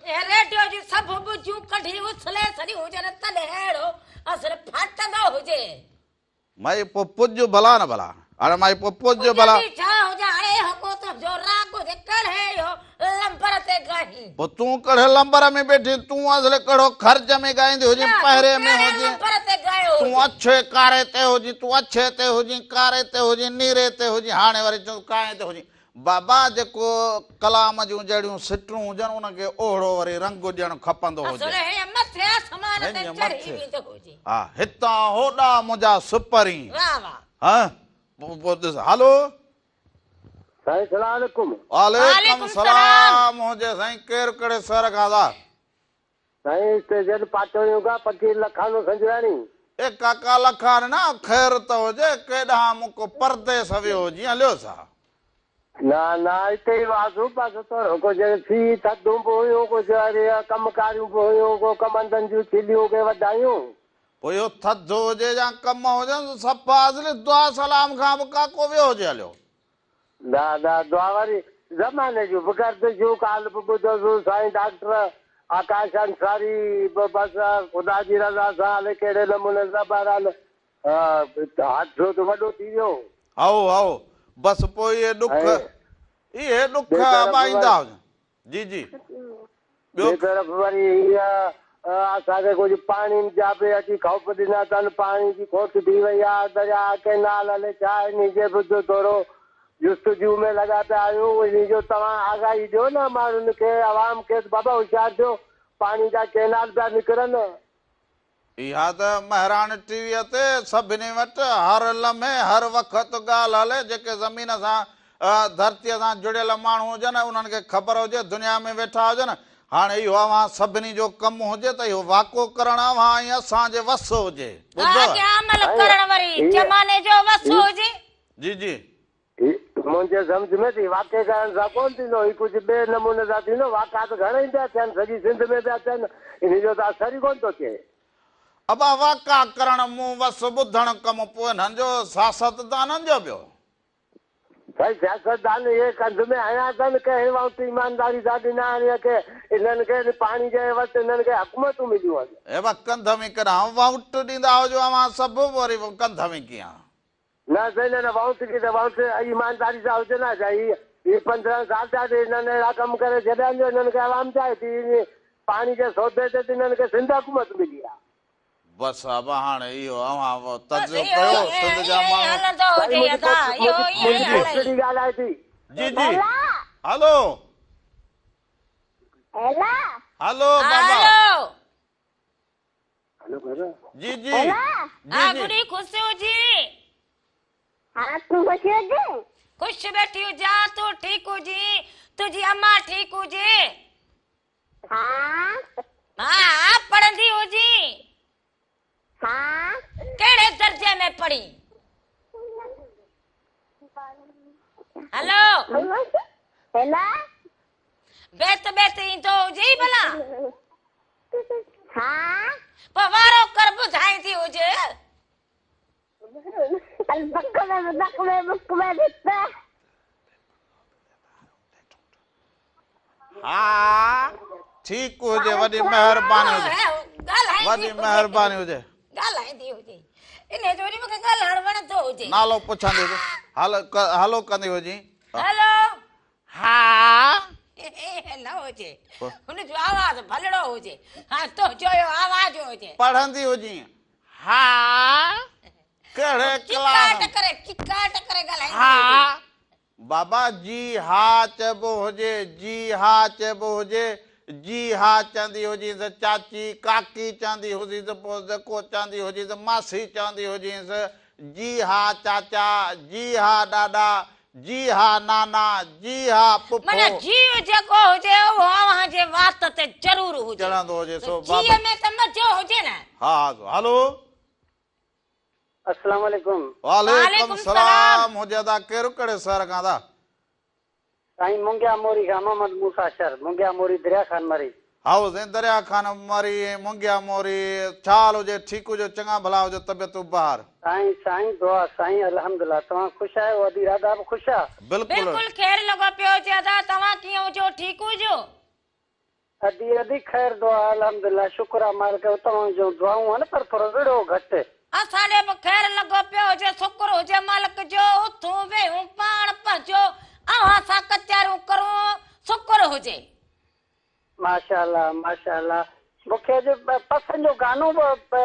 Speaker 2: اهي ريڊيو جون سڀ ٻجهون ڪڍي اڇلي ڇڏيون هجن تڏهن اهڙو اثر ڦاٽندو هجي.
Speaker 1: مائي پوء پڄ ڀلا نه ڀلا. هاڻي مائي پوء پڄ ڀلا.
Speaker 2: پڄندي ڇا هجان هاڻي اهو ڪو تنهنجو راڳ هجي ڪهڙي اهو لمبر تي ڳائين.
Speaker 1: پوء تون ڪهڙي لمبر ۾ ٻيٺين تون اصل ڪهڙو خرچ ۾ ڳائيندي هجين پهري ۾ هجين تون اڇي ڪاري تي هجين تون اڇي تي هجين ڪاري تي هجين نيري تي هجين هاڻي وري چون ڪانء تي هجين بابا جيڪو ڪلام جون جهڙيون سٽون هجن ان کي اوهڙو وري رنگ ڏيڻ کپندو هجي. هينئن مٿي ها هتان هوڏا منهنجا سپرين ها پوء ڏس هلو.
Speaker 5: سائين سلام عليڪم.
Speaker 1: وعليڪم سلام هجي سائين ڪير ڪهڙي شهر کان ٿا.
Speaker 5: سائين اسٽيشن پاٽوڻيون کان فقير لکانو سنجراڻي.
Speaker 1: اي ڪاڪا لکان نه خير ته هجي ڪيڏانهن مون ڪو پرديس ويو هجين هليو ڇا.
Speaker 5: نه نه اتي ئي هئاسون بس ٿورو ڪجهه سيء ٿڌون به هيون ڪجهه وري ڪم ڪاريون به هيون ڪو ڪمندن جون ڇليون ڪي وڍايون.
Speaker 1: پوء اهو ٿڌ هجي يا ڪم هجن صفا اصلي دعا سلام کان به ڪاڪو ويو هجي هليو.
Speaker 5: نه نه دعا واري زماني جون به گردشون ڪالهه به ٻڌوسون سائين ڊاڪٽر آڪاش انصاري به بس خدا جي رضا سان الائي ڪهڙي نموني سان بهرحال حادثو ته وڏو ٿي ويو.
Speaker 1: هائو هائو بس پوء اهي ڏک
Speaker 5: ۽
Speaker 1: اهي ڏک
Speaker 5: ٻئي طرف
Speaker 1: ابا ايندا
Speaker 5: وري
Speaker 1: هجن جي جي ٻيو
Speaker 5: ٻئي طرف وري هيء اسان کي ڪجهه پاڻين جا به اچي خوف ڏنا اٿن، پاڻي جي کوٽ ٿي وئي آهي، درياهه، ڪئنال الائي ڇا انهي جي به ٿورو جستجو ۾ لڳا پيا آهيون، انهي جو توهان آگاهي ڏيو نه ماڻهن کي، عوام کي ته بابا هوشيار ٿيو، پاڻي جا ڪئنال پيا نڪرن.
Speaker 1: اها ته مهراڻ ٽي ويء تي سڀني وٽ هر لمحي هر وقت ڳالهه هلي، جيڪي زمين سان ڌرتيء سان جڙيل ماڻهو هجن انهن کي خبر هجي دنيا ۾ ويٺا هجن، هاڻي اهو اوهان سڀني جو ڪم هجي ته اهو واڪو ڪرڻ اوهان ۽ اسان جي وس هجي. ٻڌو.
Speaker 2: اڳيان عمل ڪرڻ وري زماني جو وس هجي.
Speaker 1: جي جي.
Speaker 5: هي منهنجي سمجهه ۾ ته هي واقعي ڪرڻ سان ڪونه ٿيندو، هي ڪجهه ٻئي نموني سان ٿيندو، واقعا ته گهڻئي پيا ٿين، سڄي سنڌ ۾ پيا ٿين، انهي جو ته اثر ئي ڪونه ٿو ٿئي.
Speaker 1: ابا واقعا ڪرڻ مون وس ٻڌڻ ڪم پوء انهن جو سياستدانن جو ٻيو.
Speaker 5: سائين سياستدان اهي ڪنڌ ۾ هنيا اٿن، ڪنهن ووٽ ايمانداري سان ڏنا آهن يا ڪي انهن کي پاڻي جي عيوض انهن کي حڪومتون مليون آهن.
Speaker 1: ابا ڪنڌ ۾ ڪڏهن ووٽ ڏيندا هجو اوهان سڀ وري ڪنڌ ۾ ڪيئن.
Speaker 5: نه سائين نه نه ووٽ کي ته ووٽ ايمانداري سان هجن ها سائين هي 15 سال ٿيا ته هنن اهڙا ڪم ڪري ڇڏيا آهن جو هنن کي عوام چاهي ٿي هي پاڻي جي سودي تي ته هنن کي سنڌ حڪومت ملي آهي.
Speaker 1: بس ابا هاڻي اهو اوهان تجزيو ڪيو سنڌ جا ماڻهو.
Speaker 5: سائين منهنجي پوٽڙي ڳالهائي ٿي.
Speaker 1: جي جي هلو هلو بابا. جي جي
Speaker 2: ها گڙي خوش هجي.
Speaker 7: ها تون خوش هجي.
Speaker 2: خوش ويٺي هجان تون ٺيڪ هجي تنهنجي امان ٺيڪ هجي.
Speaker 7: ها.
Speaker 2: ها پڙهندي هجي.
Speaker 7: ها.
Speaker 2: ڪهڙي درجي ۾ پڙهين. هلو.
Speaker 7: هيلو.
Speaker 2: بيت بيت ايندو هجي ڀلا.
Speaker 7: ها.
Speaker 2: پوء وارو ڪر ٻڌائيندي هج.
Speaker 7: البڪ ۾ بدڪ ۾ بڪ ۾ ڀت.
Speaker 1: ها ٺيڪ هجي وڏي مهرباني هجي وڏي مهرباني هجي.
Speaker 2: ڳالهائيندي هجي انهي جو وري مونکي ڳالهائڻ وڻندو هجي.
Speaker 1: نالو پڇندي هجي هلو ڪندي هجي.
Speaker 2: هلو.
Speaker 1: ها.
Speaker 2: نه هجي. هن جو آواز ڀلڙو هجي. ها تنهنجو اهو آواز هجي.
Speaker 1: پڙهندي هجين. ها. ڪهڙي ڪلاس.
Speaker 2: چيڪاٽ ڪري چيڪاٽ ڪري ڳالهائيندي هجي.
Speaker 1: ها. بابا جي ها چئبو هجي جي ها چئبو هجي جي ها چوندي هجينس چاچي ڪاڪي چوندي هجينس پوء جيڪو چوندي هجينس ماسي چوندي هجينس جي ها چاچا، جي ها ڏاڏا، جي ها نانا، جي ها پڦو.
Speaker 2: معنيٰ جيء جيڪو هجي اهو اوهان جي وات تي ضرور هجي.
Speaker 1: چڙهندو هجي سو بابا.
Speaker 2: جيء ۾ ته مزو هجي نه.
Speaker 1: ها ها سو هلو.
Speaker 4: السلام عليڪم.
Speaker 1: وعليڪم السلام هجي ادا ڪير ڪهڙي شهر کان ادا.
Speaker 4: سائين مونگيا موري کان محمد موسيٰ شر مونگيا موري دريا خان مري.
Speaker 1: هائو سائين دريا خان مري ۽ مونگيا موري ڇا حال هجي ٺيڪ هجو چڱا ڀلا هجو طبيعتون بهار.
Speaker 4: سائين سائين دعا سائين الحمدلله توهان خوش آهيو ادي راڌا به خوش آ.
Speaker 1: بلڪل.
Speaker 2: بلڪل خير لڳو پيو هجي ادا توهان ڪيئن هجو ٺيڪ هجو.
Speaker 4: ادي ادي خير دعا الحمدلله شڪر آ مالڪ جو توهان جون دعائون آهن پر ٿورو وڙهو گهٽ.
Speaker 2: اسان ڏي به خير لڳو پيو هجي شڪر هجي مالڪ جو اٿون ويهون پاڻ پنهنجو اوهان سان ڪچهريون ڪرون شڪر هجي.
Speaker 4: ماشاءالله ماشاءالله مونکي اڄ پسند جو گانو به.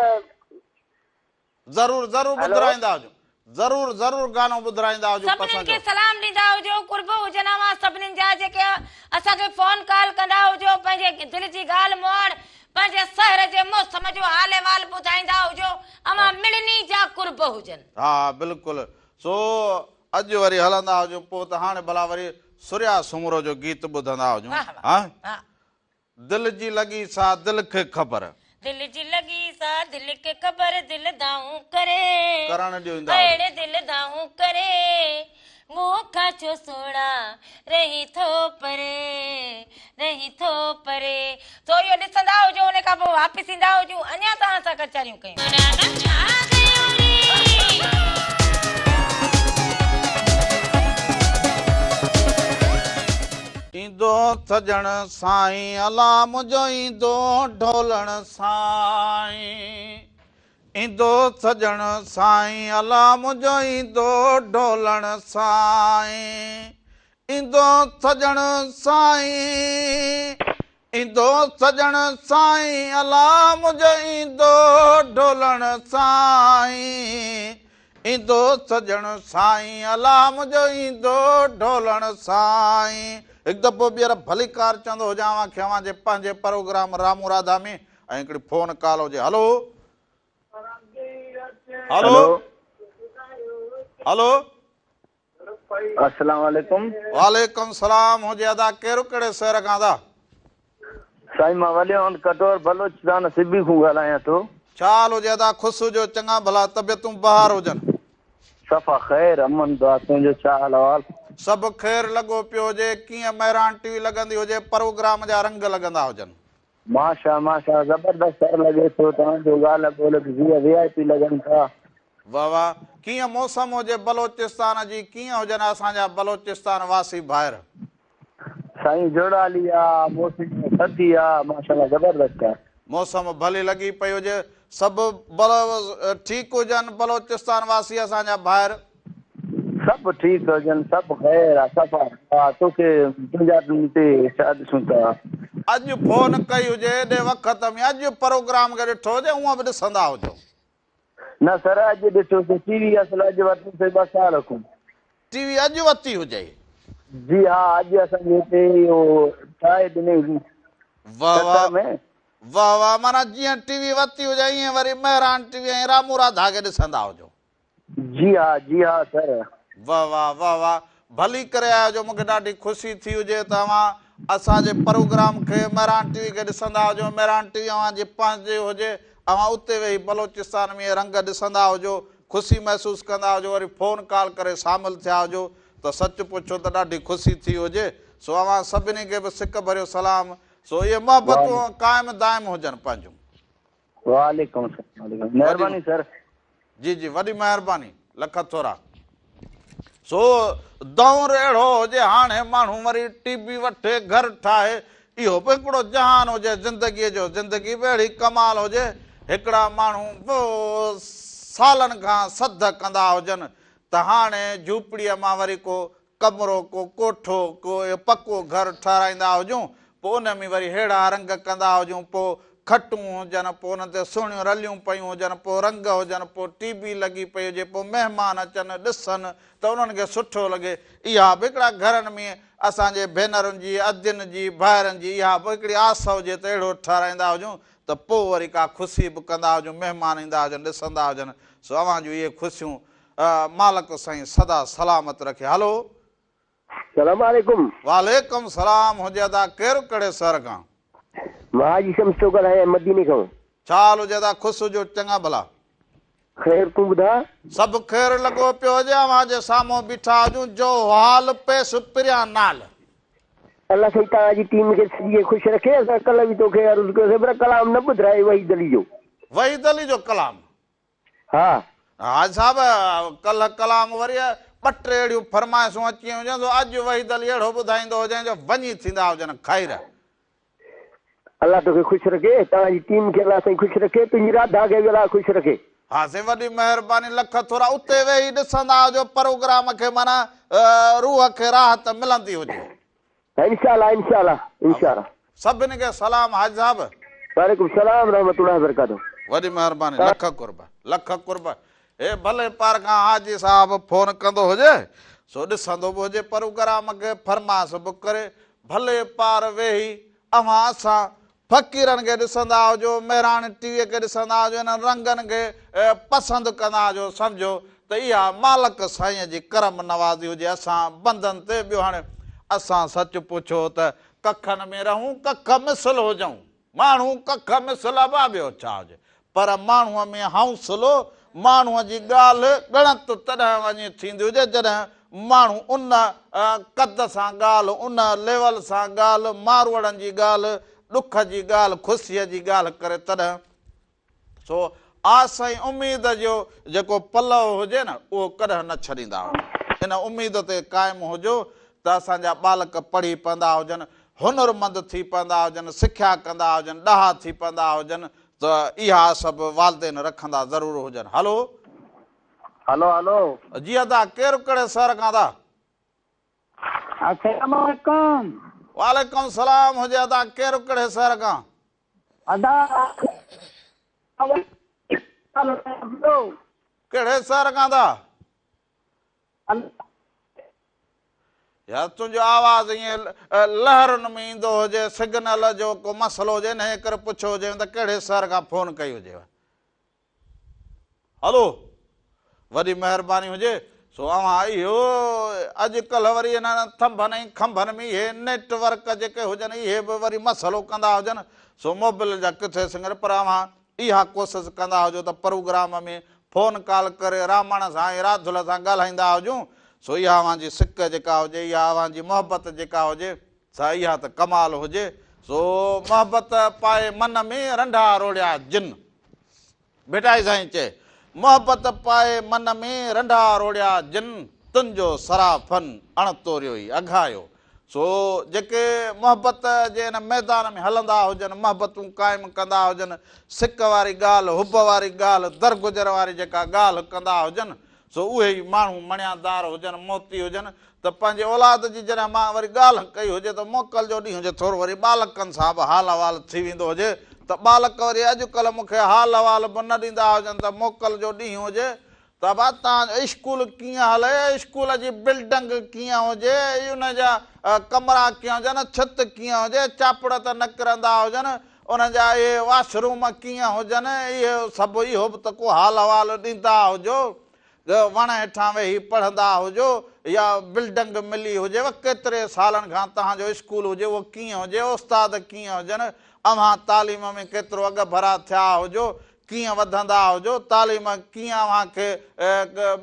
Speaker 1: ضرور ضرور ٻڌرائيندا هجو. ضرور ضرور گانو ٻڌرائيندا هجو
Speaker 2: سڀنين
Speaker 1: پسند
Speaker 2: کي
Speaker 1: جو.
Speaker 2: سلام ڏيندا هجو قرب هجن اوهان سڀنين جا جيڪي اسان کي فون ڪال ڪندا هجو پنهنجي دل جي ڳالهه مهاڙ پنهنجي شهر جي موسم جو حال احوال ٻڌائيندا هجو اوهان مڙني جا قرب هجن.
Speaker 1: ها بلڪل سو اڄ وري هلندا هجون پوء ته هاڻي ڀلا وري ثريا سومرو جو گيت ٻڌندا هجون
Speaker 2: واه واه
Speaker 1: ها.
Speaker 2: ها.
Speaker 1: دل جي لڳي سا دل کي خبر.
Speaker 2: دل جي لڳي سا دل کي خبر دل دانهون ڪري.
Speaker 1: ڪرڻ ڏيو ايندا هجو.
Speaker 2: اڙي دل دانهون ڪري مون کان ڇو سهڻا رهين ٿو پري رهين ٿو پري. سو اهو ڏسندا هجو ان کان پوء واپس ايندا هجون اڃا توهان سان ڪچهريون ڪيون. راڌا ڇا ڪيو ري.
Speaker 1: ايندو سڄڻ سائين الا منهنجو ايندو ڍولڻ سائين ايندو سڄڻ سائين الا منهنجو ايندو ڍولڻ سائين ايندو سڄڻ سائين ايندو سڄڻ سائين الا منهنجو ايندو ڍولڻ سائين ايندو سڄڻ سائين الا منهنجو ايندو ڍولڻ سائين. هڪ دفعو ٻيهر ڀليڪار چوندو هجان اوهان کي اوهان جي پنهنجي پروگرام رامون راڌا ۾ ۽ هڪڙي فون ڪال هجي هلو هلو هلو.
Speaker 8: السلام عليڪم.
Speaker 1: وعليڪم سلام هجي ادا ڪير ڪهڙي شهر کان ادا.
Speaker 8: سائين مان ولي محمد ڪٽور بلوچستان سبي کون ڳالهايان ٿو.
Speaker 1: ڇا حال هجي ادا خوش هجو چڱا ڀلا طبيعتون بهار هجن.
Speaker 8: صفا خير امن دعا تنهنجو ڇا حال احوال.
Speaker 1: سڀ خير لڳو پيو هجي ڪيئن مهراڻ ٽي وي لڳندي هجي پروگرام جا رنگ لڳندا هجن.
Speaker 8: ماشا ماشا زبردست سر لڳي ٿو توهان جو ڳالهه ٻولهه به وي وي آء پي لڳن ٿا.
Speaker 1: واه واه ڪيئن موسم هجي بلوچستان جي ڪيئن هجن اسان جا بلوچستان واسي ڀائر.
Speaker 8: سائين جوڙالي آ موسم ٿڌي آ ماشاءالله زبردست آ.
Speaker 1: موسم ڀلي لڳي پئي هجي سڀ ٺيڪ هجن بلوچستان واسي اسان جا ڀائر.
Speaker 8: سڀ ٺيڪ هجن سڀ خير آ صفا آ توکي تنهنجا تي ڇا ڏسون ٿا.
Speaker 1: اڄ فون ڪئي هجي ايڏي وقت ۾ اڄ پروگرام کي ڏٺو هجي هونء به ڏسندا هجو.
Speaker 8: نه سر اڄ ڏٺو سي ٽي وي اصل اڄ ورتي سي ٻه سال کون.
Speaker 1: ٽي وي اڄ ورتي هجئي.
Speaker 8: جي ها اڄ اسان جي هتي اهو ٺاهي ڏني
Speaker 1: واه
Speaker 8: قطر
Speaker 1: واه
Speaker 8: ۾.
Speaker 1: واه واه معنيٰ جيئن ٽي وي ورتي هجي ائين وري مهراڻ ٽي وي ۽ رامو راڌا کي ڏسندا هجو.
Speaker 8: جي ها جي ها سر.
Speaker 1: واه واه واه واه ڀلي ڪري آيا هجو مونکي ڏاڍي خوشي ٿي هجي ته اوهان اسان جي پروگرام کي مهراڻ ٽي وي کي ڏسندا هجو مهراڻ ٽي وي اوهان جي پنهنجي هجي اوهان اتي ويهي بلوچستان ۾ اهي رنگ ڏسندا هجو خوشي محسوس ڪندا هجو وري فون ڪال ڪري شامل ٿيا هجو ته سچ پڇو ته ڏاڍي خوشي ٿي هجي سو اوهان سڀني کي به سڪ ڀريو سلام سو اهي محبتون قائم دائم هجن پنهنجون.
Speaker 8: وعليڪم السلام وعليڪم مهرباني سر.
Speaker 1: جي جي وڏي مهرباني لک ٿورا. سو دور اهڙو هجي هاڻي ماڻهو وري ٽي وي وٺي گهر ٺاهي اهو به هڪڙو جهان هجي زندگي جو زندگي به اهڙي ڪمال هجي هڪڙا ماڻهو به سالن کان سڌ ڪندا هجن ته هاڻي جهوپڙيء مان وري ڪو ڪمرو، ڪو ڪوٺو، ڪو اهو پڪو گهر ٺهرائيندا هجون، پوء ان ۾ وري ههڙا رنگ ڪندا هجون، پوء کٽون هجن، پوء انهن تي سهڻيون رليون پيون هجن، پوء رنگ هجن، پوء ٽي وي لڳي پئي هجي، پوء مهمان اچن، ڏسن ته انهن کي سٺو لڳي. اها به هڪڙا گهرن ۾ اسان جي ڀينرن جي، ادين جي، ڀائرن جي اها به هڪڙي آس هجي ته اهڙو ٺهرائيندا هجون ته پوء وري ڪا خوشي به ڪندا هجون، مهمان ايندا هجن، ڏسندا هجن، سو اوهان جون اهي خوشيون مالڪ سائين سدا سلامت رکي. هلو.
Speaker 5: سلام عليڪم.
Speaker 1: وعليڪم سلام هجي ادا ڪير ڪهڙي شهر کان.
Speaker 5: مان حاجي شمس ٿو ڳالهايان مديني کان.
Speaker 1: ڇا حال هجي ادا خوش هجو چڱا ڀلا.
Speaker 5: خير تون ٻڌاء.
Speaker 1: سڀ خير لڳو پيو هجي اوهان جي سامهون بيٺا هجون جو حال پيس پريان نال.
Speaker 5: الله سائين توهان جي ٽيم کي سڄي کي خوش رکي اسان ڪلهه به توکي عرض ڪيوسين پر ڪلام نه ٻڌرائي وحيد علي جو.
Speaker 1: وحيد علي جو ڪلام.
Speaker 5: ها.
Speaker 1: حاجي صاحب ڪلهه ڪلام وري ٻه ٽي اهڙيون فرمائشون اچي ويون هجن سو اڄ وحيد علي اهڙو ٻڌائيندو هجين جو وڃي ٿيندا هجن خير.
Speaker 5: الله توکي خوش رکي توهان جي ٽيم کي الله سائين خوش رکي تنهنجي راڌا کي به الله خوش رکي.
Speaker 1: ها سائين وڏي مهرباني لک ٿورا اتي ويهي ڏسندا هجو پروگرام کي معنيٰ روح کي راحت ملندي هجي.
Speaker 5: انشاء الله انشاء الله انشاء الله.
Speaker 1: سڀني کي سلام حاجي صاحب.
Speaker 5: وعليڪم السلام ورحمة الله وبرڪاته.
Speaker 1: وڏي مهرباني لک قرب لک قرب هي ڀلي پار کان حاجي صاحب فون ڪندو هجي سو ڏسندو به هجي پروگرام کي فرمائش به ڪري ڀلي پار ويهي اوهان اسان فقيرن کي ڏسندا هجو، مهراڻ ٽي ويء کي ڏسندا هجو، انهن رنگن کي پسند ڪندا هجو، سمجهو ته اها مالڪ سائينء جي ڪرم نوازي هجي اسان بندن تي، ٻيو هاڻي اسان سچ پڇو ته ڪکن ۾ رهون، ڪک مثل هجون، ماڻهو ڪک مثل ابا ٻيو ڇا هجي، پر ماڻهوء ۾ حوصلو، ماڻهوء جي ڳالهه ڳڻت تڏهن وڃي ٿيندي هجي جڏهن ماڻهو ان قد سان ڳالهه، ان ليول سان ڳالهه، ماروئڙن جي ڳالهه، ڏک جي ڳالهه، خوشيء جي ڳالهه ڪري تڏهن. سو آس ۽ اميد جو جيڪو پلئه هجي نه اهو ڪڏهن نه ڇڏيندا هجو. ان اميد تي قائم هجو ته اسان جا ٻالڪ پڙهي پوندا هجن، هنرمند ٿي پوندا هجن، سکيا ڪندا هجن، ڏاها ٿي پوندا هجن ته اها سڀ والدين رکندا ضرور هجن. هلو.
Speaker 6: هلو هلو.
Speaker 1: جي ادا ڪير ڪهڙي شهر کان ادا.
Speaker 3: السلام عليڪم.
Speaker 1: وعليڪم السلام هجي ادا ڪير ڪهڙي شهر کان.
Speaker 3: ادا
Speaker 1: ڪهڙي شهر کان ادا. يار تنهنجو آواز ائين لهرن ۾ ايندو هجي سگنل جو ڪو مسئلو هجي انهيء ڪري پڇيو هجيم ته ڪهڙي شهر کان فون ڪئي هجيو. هلو وڏي مهرباني هجي سو اوهان اهو اڄ ڪلهه وري انهن ٿنڀن ۽ کنڀن ۾ اهي نيٽ ورڪ جيڪي هجن اهي به وري مسئلو ڪندا هجن سو موبل جا ڪٿي سنگهر پر اوهان اها ڪوشش ڪندا هجو ته پروگرام ۾ فون ڪال ڪري رامڻ سان ۽ راڌل سان ڳالهائيندا هجون، سو اها اوهان جي سڪ جيڪا هجي، اها اوهان جي محبت جيڪا هجي، سا اها ته ڪمال هجي. سو محبت پائي من ۾ رنڍا روڙيا جن. ڀٽائي سائين چئي، محبت پائي من ۾ رنڍا روڙيا جن، تن جو سرافن اڻ توريو ئي اگهايو. سو جيڪي محبت جي ان ميدان ۾ هلندا هجن، محبتون قائم ڪندا هجن، سڪ واري ڳالهه، حب واري ڳالهه، درگذر واري جيڪا ڳالهه ڪندا هجن، سو اهي ئي ماڻهو مڻيادار هجن، موتي هجن ته پنهنجي اولاد جي جڏهن مان وري ڳالهه ڪئي هجي ته موڪل جو ڏينهن هجي ٿورو وري ٻالڪن سان به حال احوال ٿي ويندو هجي ته ٻالڪ وري اڄڪلهه مون کي حال احوال به نه ڏيندا هجن ته موڪل جو ڏينهن هجي ته ابا توهان جو اسڪول ڪيئن هلي، اسڪول جي بلڊنگ ڪيئن هجي، ان جا ڪمرا ڪيئن هجن، ڇت ڪيئن هجي، چاپڙ ته نه ڪرندا هجن، انهن جا اهي واش روم ڪيئن هجن، اهي سڀ اهو به ته ڪو حال احوال ڏيندا هجو، وڻ هيٺان ويهي پڙهندا هجو يا بلڊنگ ملي هجيو، ڪيتري سالن کان توهان جو اسڪول هجي اهو ڪيئن هجي، استاد ڪيئن هجن، اوهان تعليم ۾ ڪيترو اڳڀرا ٿيا هجو، ڪيئن وڌندا هجو، تعليم ڪيئن اوهان کي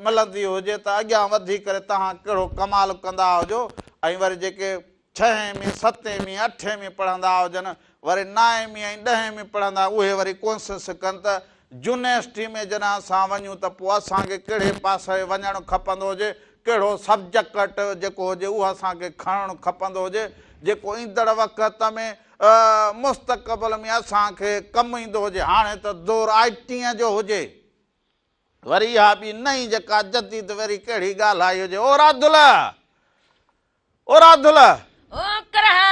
Speaker 1: ملندي هجي ته اڳيان وڌي ڪري توهان ڪهڙو ڪمال ڪندا هجو ۽ وري جيڪي ڇهين ۾ ستين ۾ اٺين ۾ پڙهندا هجن وري نائين ۾ ۽ ڏهين ۾ پڙهندا اهي وري ڪوشش ڪن ته يونيورسٽي ۾ جڏهن اسان وڃون ته پوء اسان کي ڪهڙي پاسي وڃڻ کپندو هجي ڪهڙو سبجيڪٽ جيڪو هجي اهو اسان کي کڻڻ کپندو هجي جيڪو ايندڙ وقت ۾ مستقبل ۾ اسان کي ڪم ايندو هجي، هاڻي ته دور آء ٽيء جو هجي، وري اها ٻي نئين جيڪا جديد وري ڪهڙي ڳالهه آئي هجي، او راڌل! او راڌل!
Speaker 2: او ڪرها!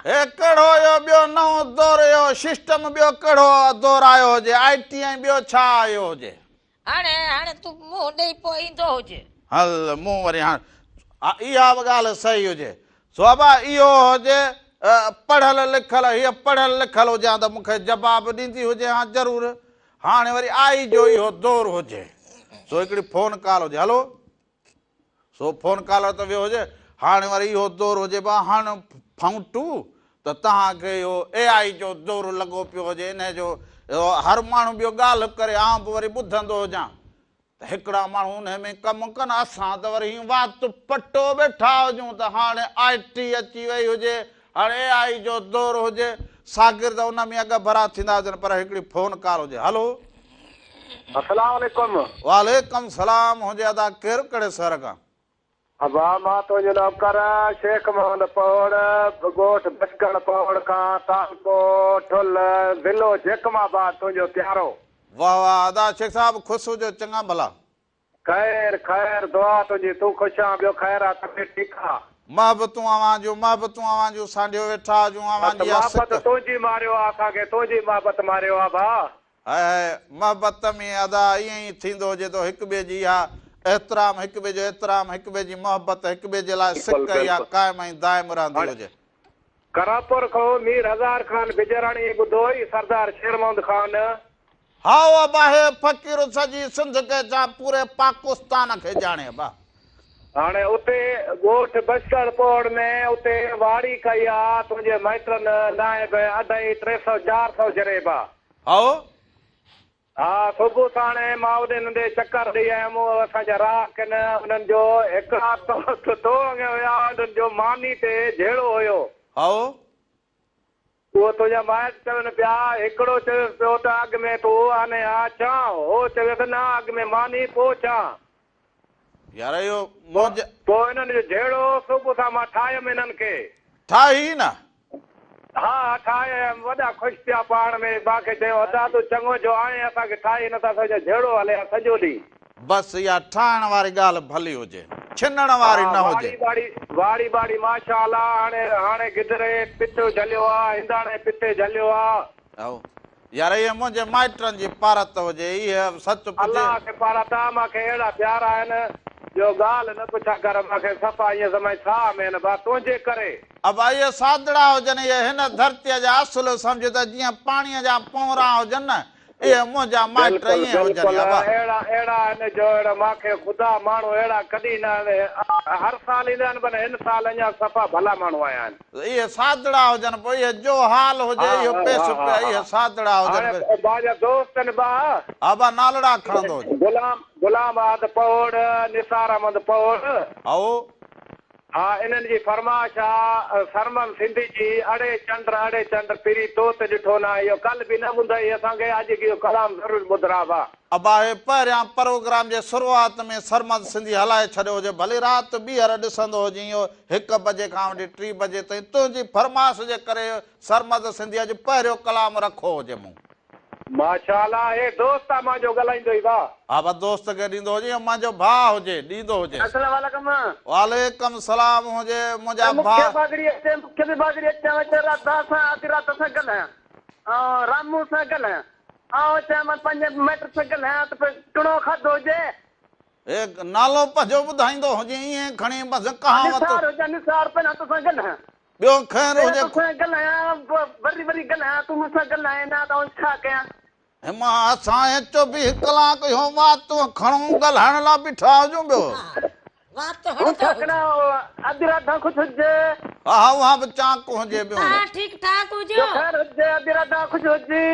Speaker 1: هي ڪهڙو اهو ٻيو نئون دور اهو سسٽم ٻيو ڪهڙو دور آيو هجي، آء ٽي ۽ ٻيو ڇا آيو هجي.
Speaker 2: هاڻي هاڻي تون منهن ڏئي پوء ايندو هج.
Speaker 1: هل مون وري هاڻ اها به ڳالهه صحيح هجي. سو ابا اهو هجي پڙهيل لکيل هيء پڙهيل لکيل هجي ها ته مون کي جواب ڏيندي هجي ها ضرور. هاڻي وري آئي جو اهو دور هجي. سو هڪڙي فون ڪال هجي. هلو. سو فون ڪالر ته ويو هجي. هاڻي وري اهو دور هجي با هاڻ ڦائونٽو ته توهان کي اهو اي آئي جو دور لڳو پيو هجي انهي جو هر ماڻهو ٻيو ڳالهه ڪري آئون به وري ٻڌندو هجان ته هڪڙا ماڻهو انهي ۾ ڪم ڪن اسان ته وري هين وات پٽو ويٺا هجون ته هاڻي آئي ٽي اچي وئي هجي هاڻي اي آئي جو دور هجي شاگرد ان ۾ اڳڀرا ٿيندا هجن پر هڪڙي فون ڪال هجي هلو.
Speaker 6: السلام عليڪم.
Speaker 1: وعليڪم سلام هجي ادا ڪير ڪهڙي شهر کان.
Speaker 6: ابا مان تنهنجو نوڪر شيخ محمد پهوڙ ڳوٺ بشڪڻ پهوڙ کان تعلقو ٺل ضلعو جيڪب آباد تنهنجو پيارو.
Speaker 1: واه واه ادا شيخ صاحب خوش هجو چڱا ڀلا.
Speaker 6: خير خير دعا تنهنجي تون خوش آن ٻيو خير آ طبيعت ٺيڪ آ.
Speaker 1: محبتون اوهان جون محبتون اوهان جون سانڍيو ويٺا هجون اوهان
Speaker 6: بس
Speaker 1: جي اها سڪ.
Speaker 6: محبت تنهنجي ماريو آ اسان کي تنهنجي محبت ماريو آ ڀاء.
Speaker 1: هاء هاء محبت ۾ ادا ائين ئي ٿيندو هجي ته هڪ ٻئي جي اها احترام هڪ ٻئي جو احترام هڪ ٻئي جي محبت هڪ ٻئي جي لاء
Speaker 6: بلڪل
Speaker 1: سڪ اها
Speaker 6: بلڪل
Speaker 1: قائم ۽ دائم رهندي
Speaker 6: هاڻي
Speaker 1: هجي.
Speaker 6: ڪراپور کان مير هزار خان بجراڻي ٻڌو ئي سردار شير محمد خان.
Speaker 1: هائو ابا هي فقير سڄي سنڌ کي ڇا پوري پاڪستان کي ڄاڻي ابا.
Speaker 6: هاڻي اتي ڳوٺ بشڪڻ پوهڙ ۾ اتي واڙي ڪئي آ تنهنجي مائٽن ناهي به اڍائي 300 400 جريب آ.
Speaker 1: هائو.
Speaker 6: ها صبح ساڻ مان اوڏي ننڍي چڪر ڏئي آيم اسان جا راهڪ آهن انهن جو هڪڙا تو وانگي هيا انهن جو ماني تي جهيڙو هيو.
Speaker 1: هائو.
Speaker 6: اهو تنهنجا مائٽ چون پيا، هڪڙو چويس پيو ته اڳ ۾ تون آني ها چانهه، هو چويس نه اڳ ۾ ماني پوء چانهه.
Speaker 1: يار اهو منهنج.
Speaker 6: پوء انهن جو جهيڙو هو، صبح سان مان ٺاهيم انهن کي.
Speaker 1: ٺاهي نه؟
Speaker 6: ها ها ٺاهي آيم، وڏا خوش ٿيا پاڻ ۾، مان کي چيو ادا تون چڱو جو آئين اسان کي ٺاهي نه ته اسان جو جهيڙو هلي ها سڄو ڏينهن.
Speaker 1: بس اها ٺاهڻ واري ڳالهه ڀلي هجي، ڇنڻ واري
Speaker 6: ها
Speaker 1: نه هجي.
Speaker 6: واڙي ٻاڙي واڙي ٻاڙي ماشاء الله هاڻي هاڻي گدري پتو جهليو آ هنداڻي پتي جهليو آ.
Speaker 1: هائو يار اهي منهنجي مائٽن جي پارت هجي اهي سچ پچ.
Speaker 6: الله کي پارت آ مان کي اهڙا پيارا آهن جو ڳالهه نه پڇا ڪر مان کي صفا ائين سمجهه ساهه ۾ نه ڀا تنهنجي ڪري.
Speaker 1: ابا اهي سادڙا هجن اهي هن ڌرتيء جا اصل سمجهه ته جيئن پاڻيء جا پونرا هجن نه اهي منهنجا مائٽ
Speaker 6: بلڪل
Speaker 1: ائين هجن
Speaker 6: بلڪل
Speaker 1: ابا.
Speaker 6: اهڙا اهڙا آهن جو اهڙا مان کي خدا ماڻهو اهڙا ڪڏهن نه هر سال ايندا آهن پر هن سال اڃا صفا ڀلا ماڻهو آيا آهن.
Speaker 1: اهي سادڙا هجن پوء اهي جو حال هجي
Speaker 6: ها
Speaker 1: اهو
Speaker 6: ها
Speaker 1: پيس
Speaker 6: ها
Speaker 1: پيا
Speaker 6: ها
Speaker 1: اهي سادڙا هجن
Speaker 6: هاڻي
Speaker 1: وري.
Speaker 6: مان جا دوست آهن ٻا.
Speaker 1: ابا نالڙا کڻندو هجي.
Speaker 6: غلام غلام احد پهوڙ نثار احمد پهوڙ.
Speaker 1: هائو.
Speaker 6: ها انهن جي فرمائش آ سرمد سنڌي جي اڙي چنڊ اڙي چنڊ پرين تو ته ڏٺو ناهي اهو ڪل به نه ٻڌئي اسان کي اڄ اهو ڪلام ضرور ٻڌراء ڀا.
Speaker 1: ابا هي پهريان پروگرام جي شروعات ۾ سرمد سنڌي هلائي ڇڏيو هجي ڀلي رات ٻيهر ڏسندو هجين اهو هڪ بجي کان وٺي ٽي بجي تائين تنهنجي فرمائش جي ڪري سرمد سنڌي اڄ پهريون ڪلام رکو هجي مون.
Speaker 6: ماشاءالله هي دوست آ مانجو ڳالهائيندو ئي وا.
Speaker 1: ابا دوست کي ڏيندو هجي يا مانجو ڀاء هجي ڏيندو هجي.
Speaker 3: السلام عليڪم.
Speaker 1: وعليڪم سلام هجي منهنجا
Speaker 3: مون کي
Speaker 1: ڀاء.
Speaker 3: باگڙي اچي مون کي به باگڙي اچي آئون چيان راڌا سان اڌ رات سان ڳالهايان ۽ رامو سان ڳالهايان آئون چيان مان پنهنجي مائٽ سان ڳالهايان ته پوء ٽڻو کاڌو هجي.
Speaker 1: هي نالو پنهنجو ٻڌائيندو هجي ائين کڻي بس ڪهاوت.
Speaker 3: نثار هجي نثار پهريان توسان ڳالهايان.
Speaker 1: ٻيو خير
Speaker 3: پهريان
Speaker 1: هجي.
Speaker 3: توسان ڳالهايان وري وري ڳالهايان تون مون سان ڳالهائين نه ته آئون ڇا ڪيان.
Speaker 1: هما اسان هي چوويهه ڪلاڪ اهو وات کڻون ڳالهائڻ لاء بيٺا هجون ٻيو.
Speaker 2: وات
Speaker 3: هون
Speaker 2: هڻندو
Speaker 3: ڇا
Speaker 2: هجي.
Speaker 3: ڪريان اڌ رات کان خوش هجي.
Speaker 1: ها ها اها به چاڪ هجي ٻيو.
Speaker 2: توهان ٺيڪ ٺاڪ هجو.
Speaker 3: ٻيو خير هجي اڌ رات کان خوش هجي.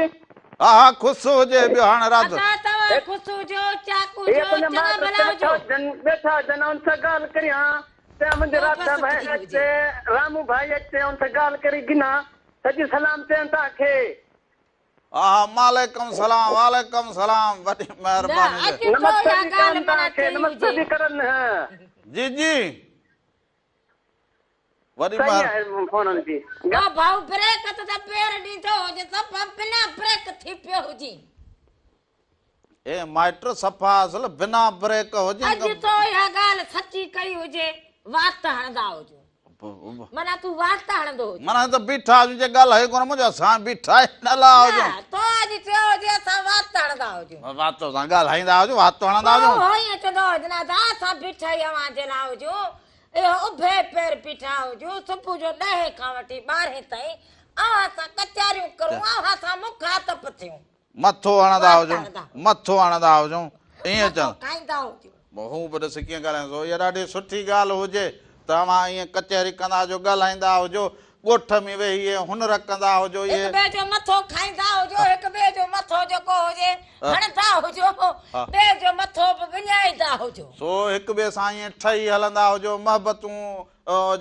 Speaker 1: ها ها خوش هجي ٻيو هاڻ راڌ.
Speaker 2: ادا توهان خوش هجو چاڪ
Speaker 3: هي
Speaker 2: هجو
Speaker 3: تنهنجا
Speaker 2: چڱا
Speaker 3: مائٽ
Speaker 2: ڀلا
Speaker 3: ويٺا
Speaker 2: هجو.
Speaker 3: هجن ويٺا هجن ان سان ڳالهه ڪريان. چيان منهنجي
Speaker 2: پوء
Speaker 3: راڌا
Speaker 2: بس
Speaker 3: ڀائي
Speaker 2: ٿي هجي.
Speaker 3: اچي رامو ڀائي اچي ان سان ڳالهه ڪري گنا سڄي سلام چين توهان کي.
Speaker 1: ها وعليڪم سلام وعليڪم سلام وڏي
Speaker 2: نه
Speaker 1: مهرباني
Speaker 2: اڄ
Speaker 1: جي.
Speaker 2: تو
Speaker 3: نمستي
Speaker 2: اها
Speaker 3: به
Speaker 2: ڳالهه
Speaker 3: ڪرن
Speaker 2: معنيٰ
Speaker 3: توهان کي
Speaker 2: چئي
Speaker 3: نمستي
Speaker 2: هجي.
Speaker 3: به ڪرن.
Speaker 1: جي جي وڏي
Speaker 3: صحيح
Speaker 1: مهر.
Speaker 3: آهي فونن جي.
Speaker 2: او ڀائو بريڪ ته پير ڏيندو هجي صفا بنا بريڪ ٿي پيو هجين.
Speaker 1: اي مائٽ صفا اصل بنا بريڪ هجين
Speaker 2: اڄ تو اها ڳالهه سچي ڪئي هجي وات هڻندا هجو. معنيٰ تون وات هڻندو هجين.
Speaker 1: معنيٰ ته بيٺا هجون جي ڳالهائي ڪونه منهنجو اسان بيٺا ئي نه لا هجون.
Speaker 2: نه تو اڄ چيو هجي اسان وات هڻندا هجون.
Speaker 1: وات سان ڳالهائيندا هجون وات هڻندا هجون.
Speaker 2: پوء اهو ائين چوندو هجي نه ادا اسان بيٺا ئي اوهان جي لاء هجون. اهو اڀي پير بيٺا هجون صبح جو ڏهين کان وٺي ٻارهين تائين اوهان سان ڪچهريون ڪرون اوهان سان مخاطب ٿيون.
Speaker 1: مٿو هڻندا هجون مٿو هڻندا هجون ائين
Speaker 2: مٿو کائيندا هجون.
Speaker 1: هو به ڏس ڪيئن ڳالهائين ٿو. اها ڏاڍي سٺي ڳالهه هجي ته اوهان ائين ڪچهري ڪندا هجو، ڳالهائيندا هجو، ڳوٺ ۾ ويهي اهي هنر ڪندا هجو، اهي.
Speaker 2: هڪ ٻئي جو مٿو کائيندا هجو، هڪ ٻئي جو مٿو جيڪو هجي هڻندا هجو، ٻئي جو مٿو به وڃائيندا هجو.
Speaker 1: سو هڪ ٻئي سان ائين ٺهي هلندا هجو، محبتون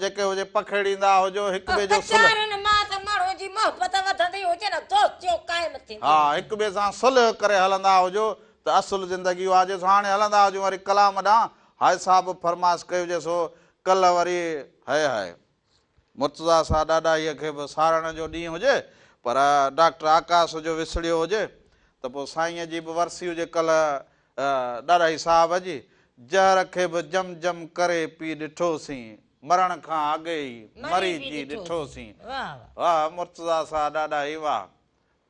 Speaker 1: جيڪي هجي پکيڙيندا هجو، هڪ ٻئي جو صلح.
Speaker 2: ڪچهرين مان ته ماڻهو جي محبت وڌندي هجي نه دوستيون قائم ٿينديون
Speaker 1: ها، هڪ ٻئي سان صلح ڪري هلندا هجو ته اصل زندگي اها هجي. سو هاڻي هلندا هجون وري ڪلام ڏانهن. حاجي صاحب فرمائش ڪئي هجي سو ڪلهه وري هئي هئي مرتضيٰ صاحب ڏاڏاهيء کي به سارڻ جو ڏينهن هجي پر ڊاڪٽر آڪاش جو وسڙيو هجي ته پوء سائينء جي به ورسي هجي ڪلهه ڏاڏاهي صاحب جي جهر کي به جم جم ڪري پي ڏٺوسين مرڻ کان اڳي ئي مري جي ڏٺوسين واهه مرتضيٰ صاحب ڏاڏاهي واهه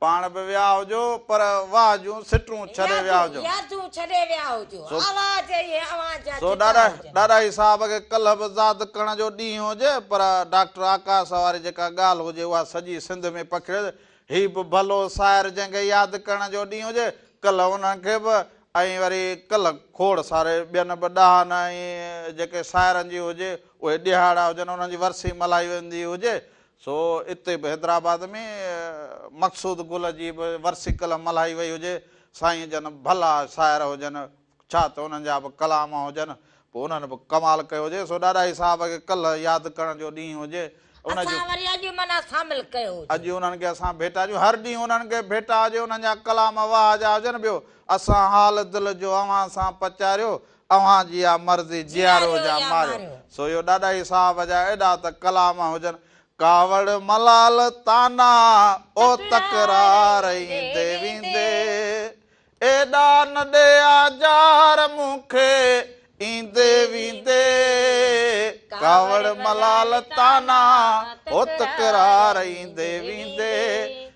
Speaker 1: پاڻ به ويا هجو پر واهه جون سٽون ڇڏي ويا هجو.
Speaker 2: يادون ڇڏي ويا هجو. آواز اهي اوهان جا
Speaker 1: سو
Speaker 2: جدا هجن.
Speaker 1: ڏاڏاهي صاحب کي ڪلهه به ياد ڪرڻ جو ڏينهن هجي پر ڊاڪٽر آڪاش واري جيڪا ڳالهه هجي اها سڄي سنڌ ۾ پکڙيل هي به ڀلو شاعر جنهن کي ياد ڪرڻ جو ڏينهن هجي ڪلهه انهن کي به ۽ وري ڪلهه کوڙ ساري ٻين به ڏاهن ۽ جيڪي شاعرن جي هجي اهي ڏهاڙا هجن انهن جي ورسي ملهائي ويندي هجي سو اتي به حيدرآباد ۾ مقصود گل جي به ورسي ڪلهه ملهائي وئي هجي، سائين جن ڀلا شاعر هجن، ڇا ته انهن جا به ڪلام هجن، پوء انهن به ڪمال ڪيو هجي، سو ڏاڏاهي صاحب کي ڪلهه ياد ڪرڻ جو ڏينهن هجي، ان
Speaker 2: اسان
Speaker 1: جون.
Speaker 2: وري اڄ معنيٰ شامل ڪيو هجي.
Speaker 1: اڄ انهن کي اسان ڀيٽا ڏيون، هر ڏينهن انهن کي ڀيٽا هجي، انهن جا ڪلام واهه جا هجن، ٻيو اسان حال دل جو اوهان سان پچاريو، اوهان جي آ مرضي جياريو يا ماريو. سو اهو ڏاڏاهي صاحب جا ايڏا ته ڪلام هجن. ڪاوڙ ملال طعنا او تڪرار ايندي ويندي. ايڏا نه ڏي آزار مون کي ايندي ويندي. ڪاوڙ ملال طعنا او تڪرار ايندي ويندي.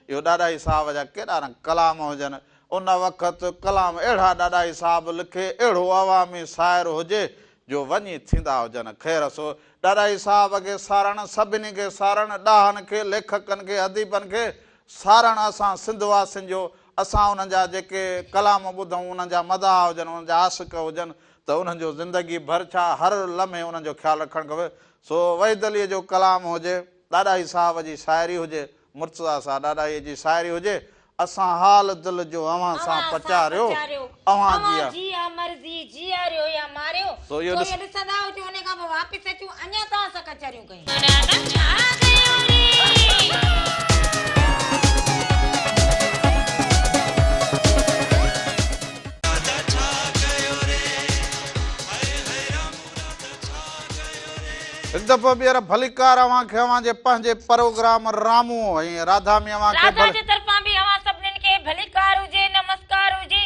Speaker 1: اهو ڏاڏاهي صاحب جا ڪيڏا نه ڪلام هجن. ان وقت ڪلام اهڙا ڏاڏاهي صاحب لکي، اهڙو عوامي شاعر هجي جو وڃي ٿيندا هجن. خير سو ڏاڏاهي صاحب کي سارڻ، سڀني کي سارڻ، ڏاهن کي، ليکڪن کي، اديبن کي سارڻ اسان سنڌ واسين جو، اسان انهن جا جيڪي ڪلام ٻڌون، انهن جا مداح هجن، انهن جا عاشق هجن ته انهن جو زندگي ڀر ڇا هر لمحي انهن جو خيال رکڻ کپي. سو وحيد عليء جو ڪلام هجي، ڏاڏاهي صاحب جي شاعري هجي، مرتضيٰ صاحب ڏاڏاهيء جي شاعري هجي، اسان حال دل جو اوهان سان پچاريو، اوهان جي آ.
Speaker 2: جي آ مرضي جياريو يا ماريو،
Speaker 1: سو اهو
Speaker 2: سو اهو ڏسندا هجو انهي کان پوء واپس اچون اڃا توهان سان ڪچهريون ڪيون.
Speaker 1: هڪ دفعو ٻيهر ڀليڪار اوهان کي اوهان جي پنهنجي پروگرام رامو ۽ راڌا ۾ اوهان کي
Speaker 2: راڌا جي طرفان به اوهان سڀنين کي ڀليڪار هجي نمسڪار هجي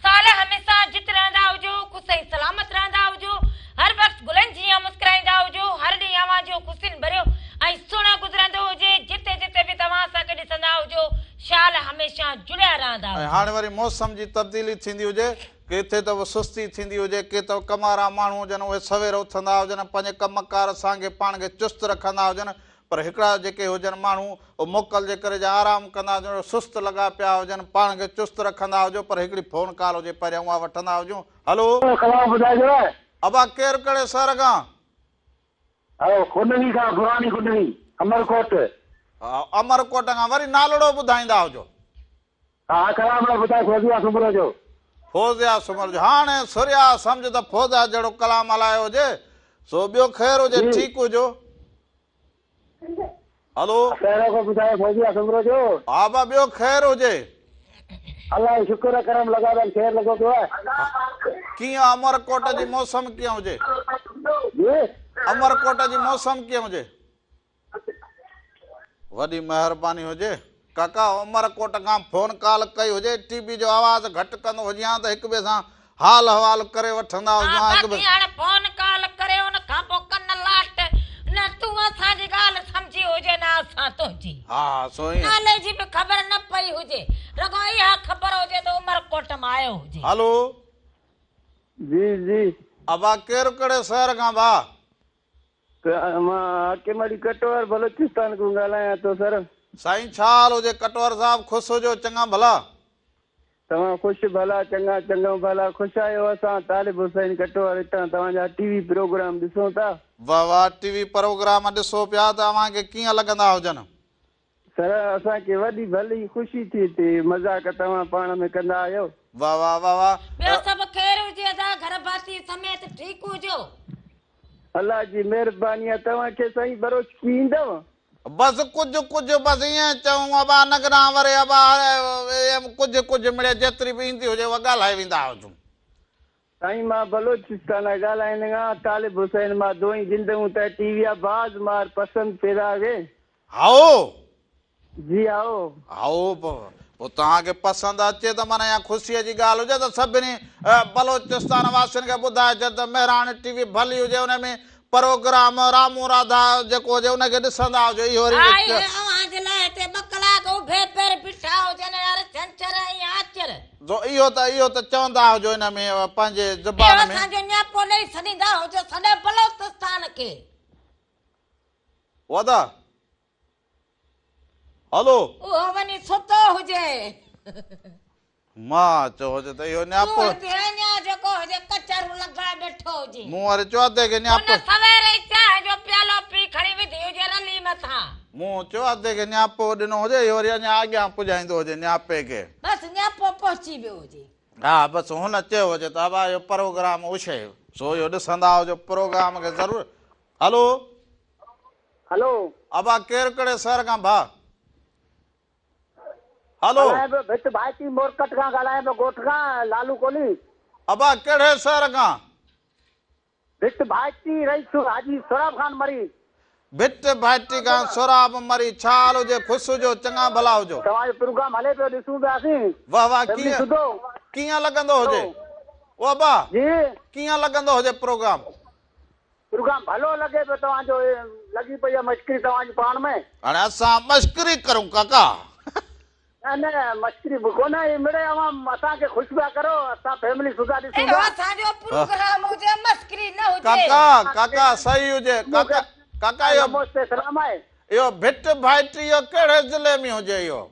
Speaker 2: سال هميشه جت رهندا هجو خوش ۽ سلامت رهندا هجو هر وقت گلن جيان مسڪرائيندا هجو هر ڏينهن اوهان جو خوشين ڀريو ۽ سهڻو گذرندو هجي جتي جتي به توهان اسان کي ڏسندا هجو شال هميشه جڙيا رهندا
Speaker 1: ۽
Speaker 2: هجو.
Speaker 1: هاڻي وري موسم جي تبديلي ٿيندي هجي ڪي ٿي ته سستي ٿيندي هجي، ڪي ته ڪمارا ماڻهو هجن، اهي سوير اٿندا هجن، پنهنجي ڪم ڪار سانگي پاڻ کي چست رکندا هجن، پر هڪڙا جيڪي هجن ماڻهو، اهي موڪل جي ڪري جا آرام ڪندا هجن، اهي سست لڳا پيا هجن، پاڻ کي چست رکندا هجو، پر هڪڙي فون ڪال هجي پهريان اها وٺندا هجون، هلو.
Speaker 5: ڪلام ٻڌائجو نه.
Speaker 1: ابا ڪير ڪهڙي شهر کان؟
Speaker 5: هلو ڪنري کان پراڻي ڪنري، امرڪوٽ.
Speaker 1: امرڪوٽ کان وري نالڙو ٻڌائيندا هجو.
Speaker 5: ها ڪلام نه ٻڌاء فوزيا سومرو جو.
Speaker 1: فوزيا سومرو جو هاڻي سريا سمجهه ته فوزيا جهڙو ڪلام هلايو هجي سو ٻيو خير هجي ٺيڪ هجو هلو.
Speaker 5: پهريون کان ٻڌايو فوزيا سومرو جو.
Speaker 1: ها با ٻيو خير هجي.
Speaker 5: الله جو شڪر ڪرم لڳاتار خير لڳو پيو آهي.
Speaker 1: ڪيئن امرڪوٽ جي موسم ڪيئن هجي.
Speaker 5: جي.
Speaker 1: امرڪوٽ جي موسم ڪيئن هجي. وڏي مهرباني هجي ڪاڪا عمر ڪوٽ کان فون ڪال ڪئي هجي ٽي وي جو آواز گهٽ ڪندو هجين ها ته هڪ ٻئي سان حال احوال ڪري وٺندا هجون ها هڪ ٻئي
Speaker 2: باقي هاڻ فون ڪال ڪري ان کان پوء ڪن لاٽ نه تون سان تنهنجي.
Speaker 1: ها سو ائين.
Speaker 2: نالي جي به خبر نه پئي هجي. رڳو اها خبر هجي ته عمرڪوٽ مان آيو هجي.
Speaker 1: هلو.
Speaker 8: جي جي.
Speaker 1: ابا ڪير ڪهڙي شهر کان ڀاء؟
Speaker 8: مان حاڪم علي ڪٽوهر بلوچستان کان ڳالهايان ٿو سر.
Speaker 1: سائين ڇا حال هجي ڪٽوهر صاحب خوش هجو چڱا ڀلا.
Speaker 8: توهان خوش ڀلا چڱا چڱو ڀلا خوش آهيو اسان طالب حسين ڪٽوهر هتان توهان جا ٽي وي پروگرام ڏسون ٿا.
Speaker 1: واه واه ٽي وي پروگرام ڏسو پيا ته اوهان کي ڪيئن لڳندا هجن.
Speaker 8: سر اسان کي وڏي ڀلي خوشي ٿئي ٿي مذاق توهان پاڻ ۾ ڪندا آهيو.
Speaker 1: واه واه واه واه.
Speaker 2: ٻيو سڀ خير هجي ادا گهر ڀاتي سميت ٺيڪ هجو.
Speaker 8: الله جي مهرباني آ توهان کي سائين بروچڪي ايندو.
Speaker 1: بس ڪجهه ڪجهه بس ائين چئون ابا نگران وري ابا ڪجهه ڪجهه مڙئي جيتري به ايندي هجي اها ڳالهائي ويندا هجون.
Speaker 8: سائين مان بلوچستان مان ڳالهائين آن طالب حسين مان دوئين جندئون ته ٽي وي آ باز مار پسند پيدا گي.
Speaker 1: هائو.
Speaker 8: جي هائو.
Speaker 1: هائو پوء توهان کي پسند اچي ته معنيٰ اها خوشيء جي ڳالهه هجي ته سڀني بلوچستان واسين کي ٻڌائي ڇڏ ته مهراڻ ٽي وي ڀلي هجي ان ۾ پروگرام رامون راڌا جيڪو هجي ان کي ڏسندا هجو اهو وري
Speaker 2: آء اهي اوهان جي لاء هتي ٻه ڪلاڪ اڀي پير بيٺا هجن يار ڇنڇر ۽ آچر.
Speaker 1: جو اهو ته اهو ته چوندا هجو ان ۾ پنهنجي زبان
Speaker 2: اهو
Speaker 1: ۾.
Speaker 2: اسان جو نياپو ڏئي سڏيندا هجو سڄي بلوچستان کي.
Speaker 1: ودا هلو.
Speaker 2: اهو وڃي ستو هجي.
Speaker 1: مان چيو هجي ته اهو نياپو.
Speaker 2: تون هتي اڃا جيڪو هجي ڪچهرون لڳائي ويٺو هجين.
Speaker 1: مون وري چيو ادي کي نياپو.
Speaker 2: هن سوير ئي چانهه جو پيالو پي کڻي وڌي هجي رلي مٿان.
Speaker 1: مون چيو ادي کي نياپو ڏنو هجي اهو وري اڃا اڳيان پڄائيندو هجي نياپي کي.
Speaker 2: بس نياپو پهچي ويو هجي.
Speaker 1: ها بس هن چيو هجي ته ابا اهو پروگرام اڇي سو اهو ڏسندا هجو پروگرام کي ضرور. هلو.
Speaker 4: هلو.
Speaker 1: ابا ڪير ڪهڙي شهر کان ڀاء. هلو.
Speaker 4: ڳالهايان پيو ڀت ڀائٽي مورڪٽ کان ڳالهايان پيو ڳوٺ کان لالو ڪولهي.
Speaker 1: ابا ڪهڙي شهر کان.
Speaker 4: ڀت ڀائٽي رئيس حاجي سهراب خان مري.
Speaker 1: ڀت ڀائٽي کان سهراب مري ڇا حال هجي خوش هجو چڱا ڀلا هجو.
Speaker 4: توهان جو پروگرام هلي پيو ڏسون پيا اسين.
Speaker 1: واه واه
Speaker 4: فيملي
Speaker 1: ڪيئن
Speaker 4: سوڌو.
Speaker 1: ڪيئن لڳندو هجي او ابا
Speaker 4: جي.
Speaker 1: ڪيئن لڳندو هجي پروگرام.
Speaker 4: پروگرام ڀلو لڳي پيو توهان جو لڳي پئي آ مشڪري توهان جي پاڻ ۾.
Speaker 1: هاڻي اسان مشڪري ڪرون ڪاڪا.
Speaker 4: نه نه مشڪري به ڪونه هي مڙئي اوهان اسان کي خوش پيا ڪرو اسان فيملي سوڌا ڏسون
Speaker 2: اهو
Speaker 4: ٿا.
Speaker 2: اسان جو پروگرام هجي مسڪري نه هجي.
Speaker 1: ڪاڪا ڪاڪا صحيح هجي ڪاڪا ڪاڪا اهو
Speaker 4: نموش تي سلام آهي.
Speaker 1: اهو ڀٽ ڀائٽي اهو ڪهڙي ضلعي ۾ هجي اهو.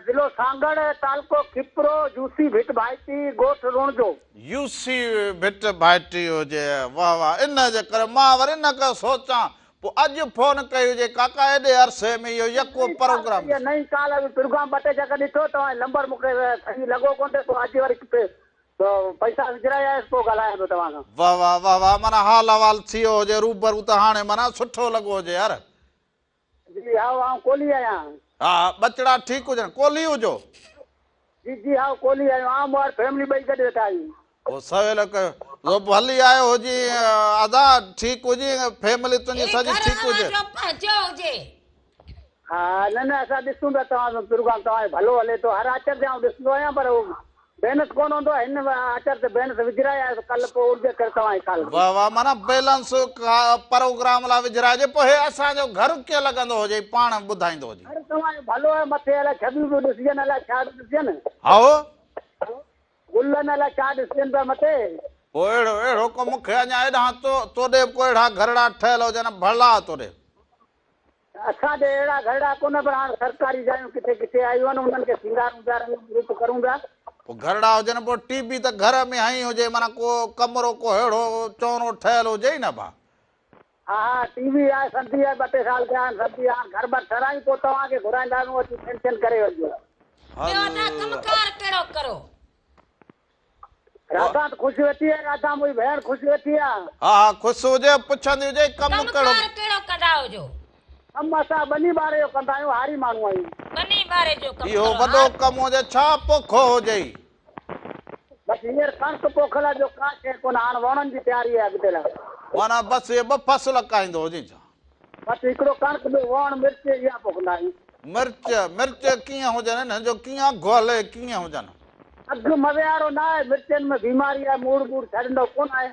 Speaker 4: ضلعو سانگهڙ، تعلقو کپرو، يوسي ڀٽ ڀائٽي، ڳوٺ روڻجو.
Speaker 1: يوسي ڀٽ ڀائٽي هجي واه واه ان جي ڪري مان وري نه ڪيو سوچان پو اڄ فون ڪئي هجي ڪاڪا ايڏي عرصي ۾ اهو يڪو پروگرام
Speaker 4: ڏسو. نئين ڪال اڳ پروگرام ٻه ٽي چڪر ڏٺو توهان جو نمبر مون کي صحيح لڳو ڪونه ته پوء اڄ وري پئسا وجهرائي آيس پوء ڳالهايان پيو توهان سان.
Speaker 1: واه واه واه واه معنيٰ حال احوال ٿي ويو هجي روبرو ته هاڻي معنيٰ سٺو لڳو هجي يار.
Speaker 4: جي هائو آئون ڪولهي آهيان.
Speaker 1: ها ٻچڙا ٺيڪ هجن ڪولهي هجو.
Speaker 4: جي جي هائو ڪولهي آهيون آئون مون واري فيملي ٻئي گڏ ويٺا آهيون.
Speaker 1: پوء سويل ڪيو سو ڀلي آيو هجين ادا ٺيڪ هجين فيملي تنهنجي
Speaker 2: هي
Speaker 1: سڄي
Speaker 2: گهر
Speaker 1: ٺيڪ
Speaker 2: اوهان
Speaker 1: هجي.
Speaker 2: جو پنهنجو هجي.
Speaker 4: ها نه نه اسان ڏسون پيا توهان جو پروگرام توهان جو ڀلو هلي ٿو هر آچر تي آئون ڏسندو آهيان پر بيلنس ڪونه هوندو آهي هن آچر تي بيلنس وجهرائي آيس ڪلهه پوء ان جي ڪري توهان جي ڪال ڪئي.
Speaker 1: واه واه معنيٰ بيلنس پروگرام لاء وجهرائجي پوء هي اسان جو گهر ڪيئن لڳندو هجي پاڻ ٻڌائيندو هجي.
Speaker 4: گهر توهان جو ڀلو آهي مٿي الائي ڇٻيون پيون ڏسجن الائي ڇا پيون ڏسجن.
Speaker 1: هائو.
Speaker 4: گلن الائي ڇا ڏسجن پيا مٿي.
Speaker 1: پوء اهڙو اهڙو ڪو مون کي اڃا ايڏانهن تو توڏي به ڪو اهڙا گهرڙا ٺهيل هجن ڀلا توڏي.
Speaker 4: اسان ڏي اهڙا گهرڙا ڪونه پر هاڻ سرڪاري جايون ڪٿي ڪٿي آيون آهن انهن کي سينگارون پيا رنگ روپ ڪرون پيا.
Speaker 1: پوء گهرڙا هجن پوء ٽي وي ته گهر ۾ هنئي هجي معنيٰ ڪو ڪمرو ڪو اهڙو چونرو ٺهيل هجي ئي نه ڀا.
Speaker 4: ها ها ٽي وي آهي سندي آهي ٻه ٽي سال ٿيا آهن سندي هاڻ گهر بر ٺهرايون پوء توهان کي گهرائينداسون اچي ٽينشن ڪري وڃجو.
Speaker 2: ٻيو ادا ڪم ڪار ڪهڙو ڪرو.
Speaker 4: راڌا ته خوش ويٺي آهي راڌا منهنجي ڀيڻ خوش ويٺي آهي.
Speaker 1: ها ها خوش هجي پڇندي هجي ڪم
Speaker 2: ڪم
Speaker 1: ڪهڙو.
Speaker 2: ڪار ڪهڙو ڪندا هجو.
Speaker 4: ڪم اسان ٻني ٻاري جو ڪندا آهيون هاري ماڻهو آهيون.
Speaker 2: ٻني ٻاري جو ڪم
Speaker 1: اهو
Speaker 2: ڪرو
Speaker 1: وڏو
Speaker 2: هار.
Speaker 1: ڪم هجي ڇا پوکو هجئي.
Speaker 4: بس هينئر ڪڻڪ پوکل آهي ٻيو ڪا شيء ڪونه هاڻ ووڻن جي تياري آهي اڳتي لاء.
Speaker 1: معنيٰ بس اهي ٻه فصل ڪاهيندو هجين ڇا.
Speaker 4: بس هڪڙو ڪڻڪ ٻيو ووڻ مرچ اها پوکندا آهيون.
Speaker 1: مرچ مرچ ڪيئن هجن انهن جو ڪيئن اگهه هلي ڪيئن هجن.
Speaker 4: اگهه مزي وارو نه آهي مرچن ۾ بيماري آهي موڙ ٻوڙ ڇڏندو ڪونه آهي.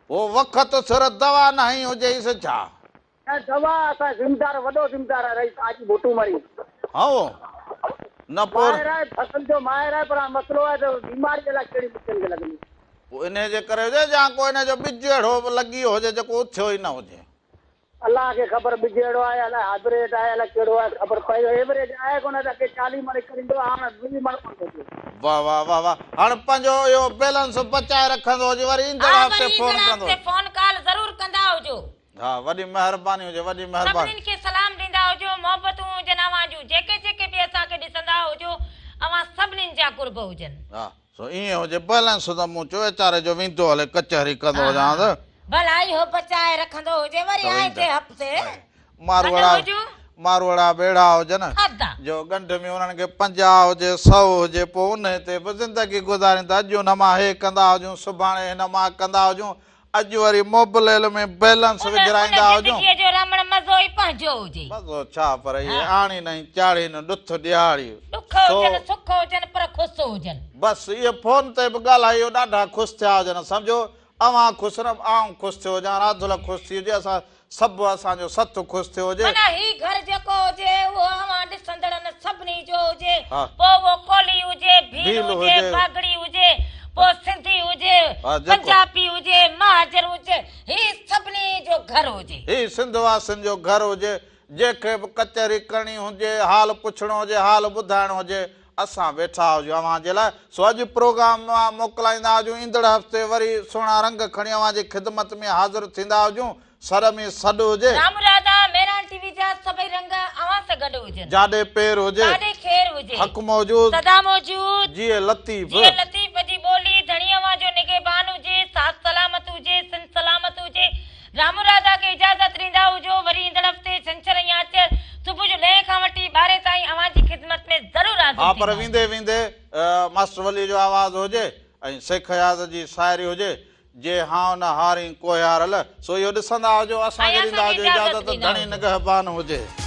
Speaker 1: پوء وقت سر دوا نه هنئي هجيس ڇا.
Speaker 4: نه دوا اسان ذميدار وڏو ذميدار آهي رئيس حاجي ڀٽو مري.
Speaker 1: هائو نه پوء.
Speaker 4: ماهر آهي فصل جو ماهر آهي پر هاڻ مسئلو آهي ته بيماري الائي ڪهڙي ٻچن کي لڳندي.
Speaker 1: پوء انهي جي ڪري هجي يا ڪو انهي جو ٻج اهڙو به لڳي ويو هجي جيڪو اٿيو ئي نه هجي.
Speaker 4: الله کي خبر ٻج اهڙو آهي الائي هائبريڊ آهي الائي ڪهڙو آهي خبر پئي ايوريج آهي ڪونه ته اڳي 40 مڻ ايڪڙ ايندو هو هاڻ 20 مڻ ڪونه ٿو اچي.
Speaker 1: واه واه واه واه هاڻ پنهنجو اهو بيلنس بچائي رکندو هجي وري ايندڙ
Speaker 2: ها
Speaker 1: هفتي
Speaker 2: وري
Speaker 1: فون
Speaker 2: ايندڙ
Speaker 1: ڪندو
Speaker 2: هفتي فون ڪال ضرور ڪندا هجو.
Speaker 1: ها وڏي مهرباني هجي وڏي مهرباني.
Speaker 2: سڀنين کي سلام ڏيندا هجو محبتون هجن اوهان جون جيڪي جيڪي به اسان کي ڏسندا هجو اوهان سڀنين جا قرب هجن.
Speaker 1: ها سو ائين هجي بيلنس ته مون چيو ويچاري جو ويندو هلي ڪچهري ڪندو هجان ته.
Speaker 2: ڀلا اهو بچائي رکندو هجي وري آئيندي هفتي
Speaker 1: ماروئڙا ماروئڙا به اهڙا هجن جو ڳنڍ ۾ انهن کي 50 هجي سئو هجي پوء انهي تي به زندگي گذارين ته اڄ ان مان هي ڪندا هجون سڀاڻي هن مان ڪندا هجون اڄ وري موبليل ۾ بيلنس وجهرائيندا هجون.
Speaker 2: ان زندگيء جو رمڻ مزو ئي پنهنجو هجي.
Speaker 1: مزو ڇا پر اهي آڻين ۽ چاڙهين ڏٿ ڏهاڙي.
Speaker 2: ڏک هجن سک هجن پر خوش هجن.
Speaker 1: بس اهي فون تي به ڳالهائي اهو ڏاڍا خوش ٿيا هجن سمجهو اوهان خوش نه آئون خوش ٿيو هجان راڌل خوش ٿي هجي اسان سڀ اسان جو سٿ خوش ٿيو هجي.
Speaker 2: معنيٰ هي گهر جيڪو هجي اهو اوهان ڏسندڙن سڀني جو هجي، پوء اهو ڪولهي هجي، ڀيل هجي، باگڙي هجي، پوء سنڌي هجي، پنجابي هجي، مهاجر هجي، هي سڀني جو گهر هجي.
Speaker 1: هي سنڌ واسين جو گهر هجي، جنهن کي به ڪچهري ڪرڻي هجي، حال پڇڻو هجي، حال ٻڌائڻو هجي، اسان ويٺا هجون اوهان جي لاء. سو اڄ پروگرام مان موڪلائيندا هجون، ايندڙ هفتي وري سهڻا رنگ کڻي اوهان جي خدمت ۾ حاضر ٿيندا هجون. سر ۾ سڏ هجي.
Speaker 2: رام راڌا مهراڻ ٽي وي جا سڀئي رنگ اوهان سان گڏ هجن.
Speaker 1: جاڏي پير هجي.
Speaker 2: تاڏي خير هجي.
Speaker 1: حق موجود.
Speaker 2: سدا موجود.
Speaker 1: جيئي لطيف.
Speaker 2: جيئي لطيف جي ٻولي. ڌڻي اوهان جو نگهبان هجي. ساٿ سلامت هجي. سنڌ سلامت هجي. رام راڌا کي اجازت ڏيندا هجو. وري ايندڙ هفتي ڇنڇر ۽ آچر صبح جو ڏهين کان وٺي ٻارهين تائين اوهان جي خدمت ۾ ضرور حاضر
Speaker 1: ها پر
Speaker 2: ٿينداسين.
Speaker 1: ويندي ويندي ماسٽر ولي جو آواز هجي ۽ شيخ اياز جي شاعري هجي جي هانء نه هارين ڪوهيارل، سو اهو ڏسندا هجو، اسان
Speaker 2: ۽
Speaker 1: کي ڏيندا
Speaker 2: اسان کي
Speaker 1: هجو
Speaker 2: اجازت
Speaker 1: اجازت
Speaker 2: ڏيندا
Speaker 1: ڌڻي
Speaker 2: هجو.
Speaker 1: نگهبان هجي.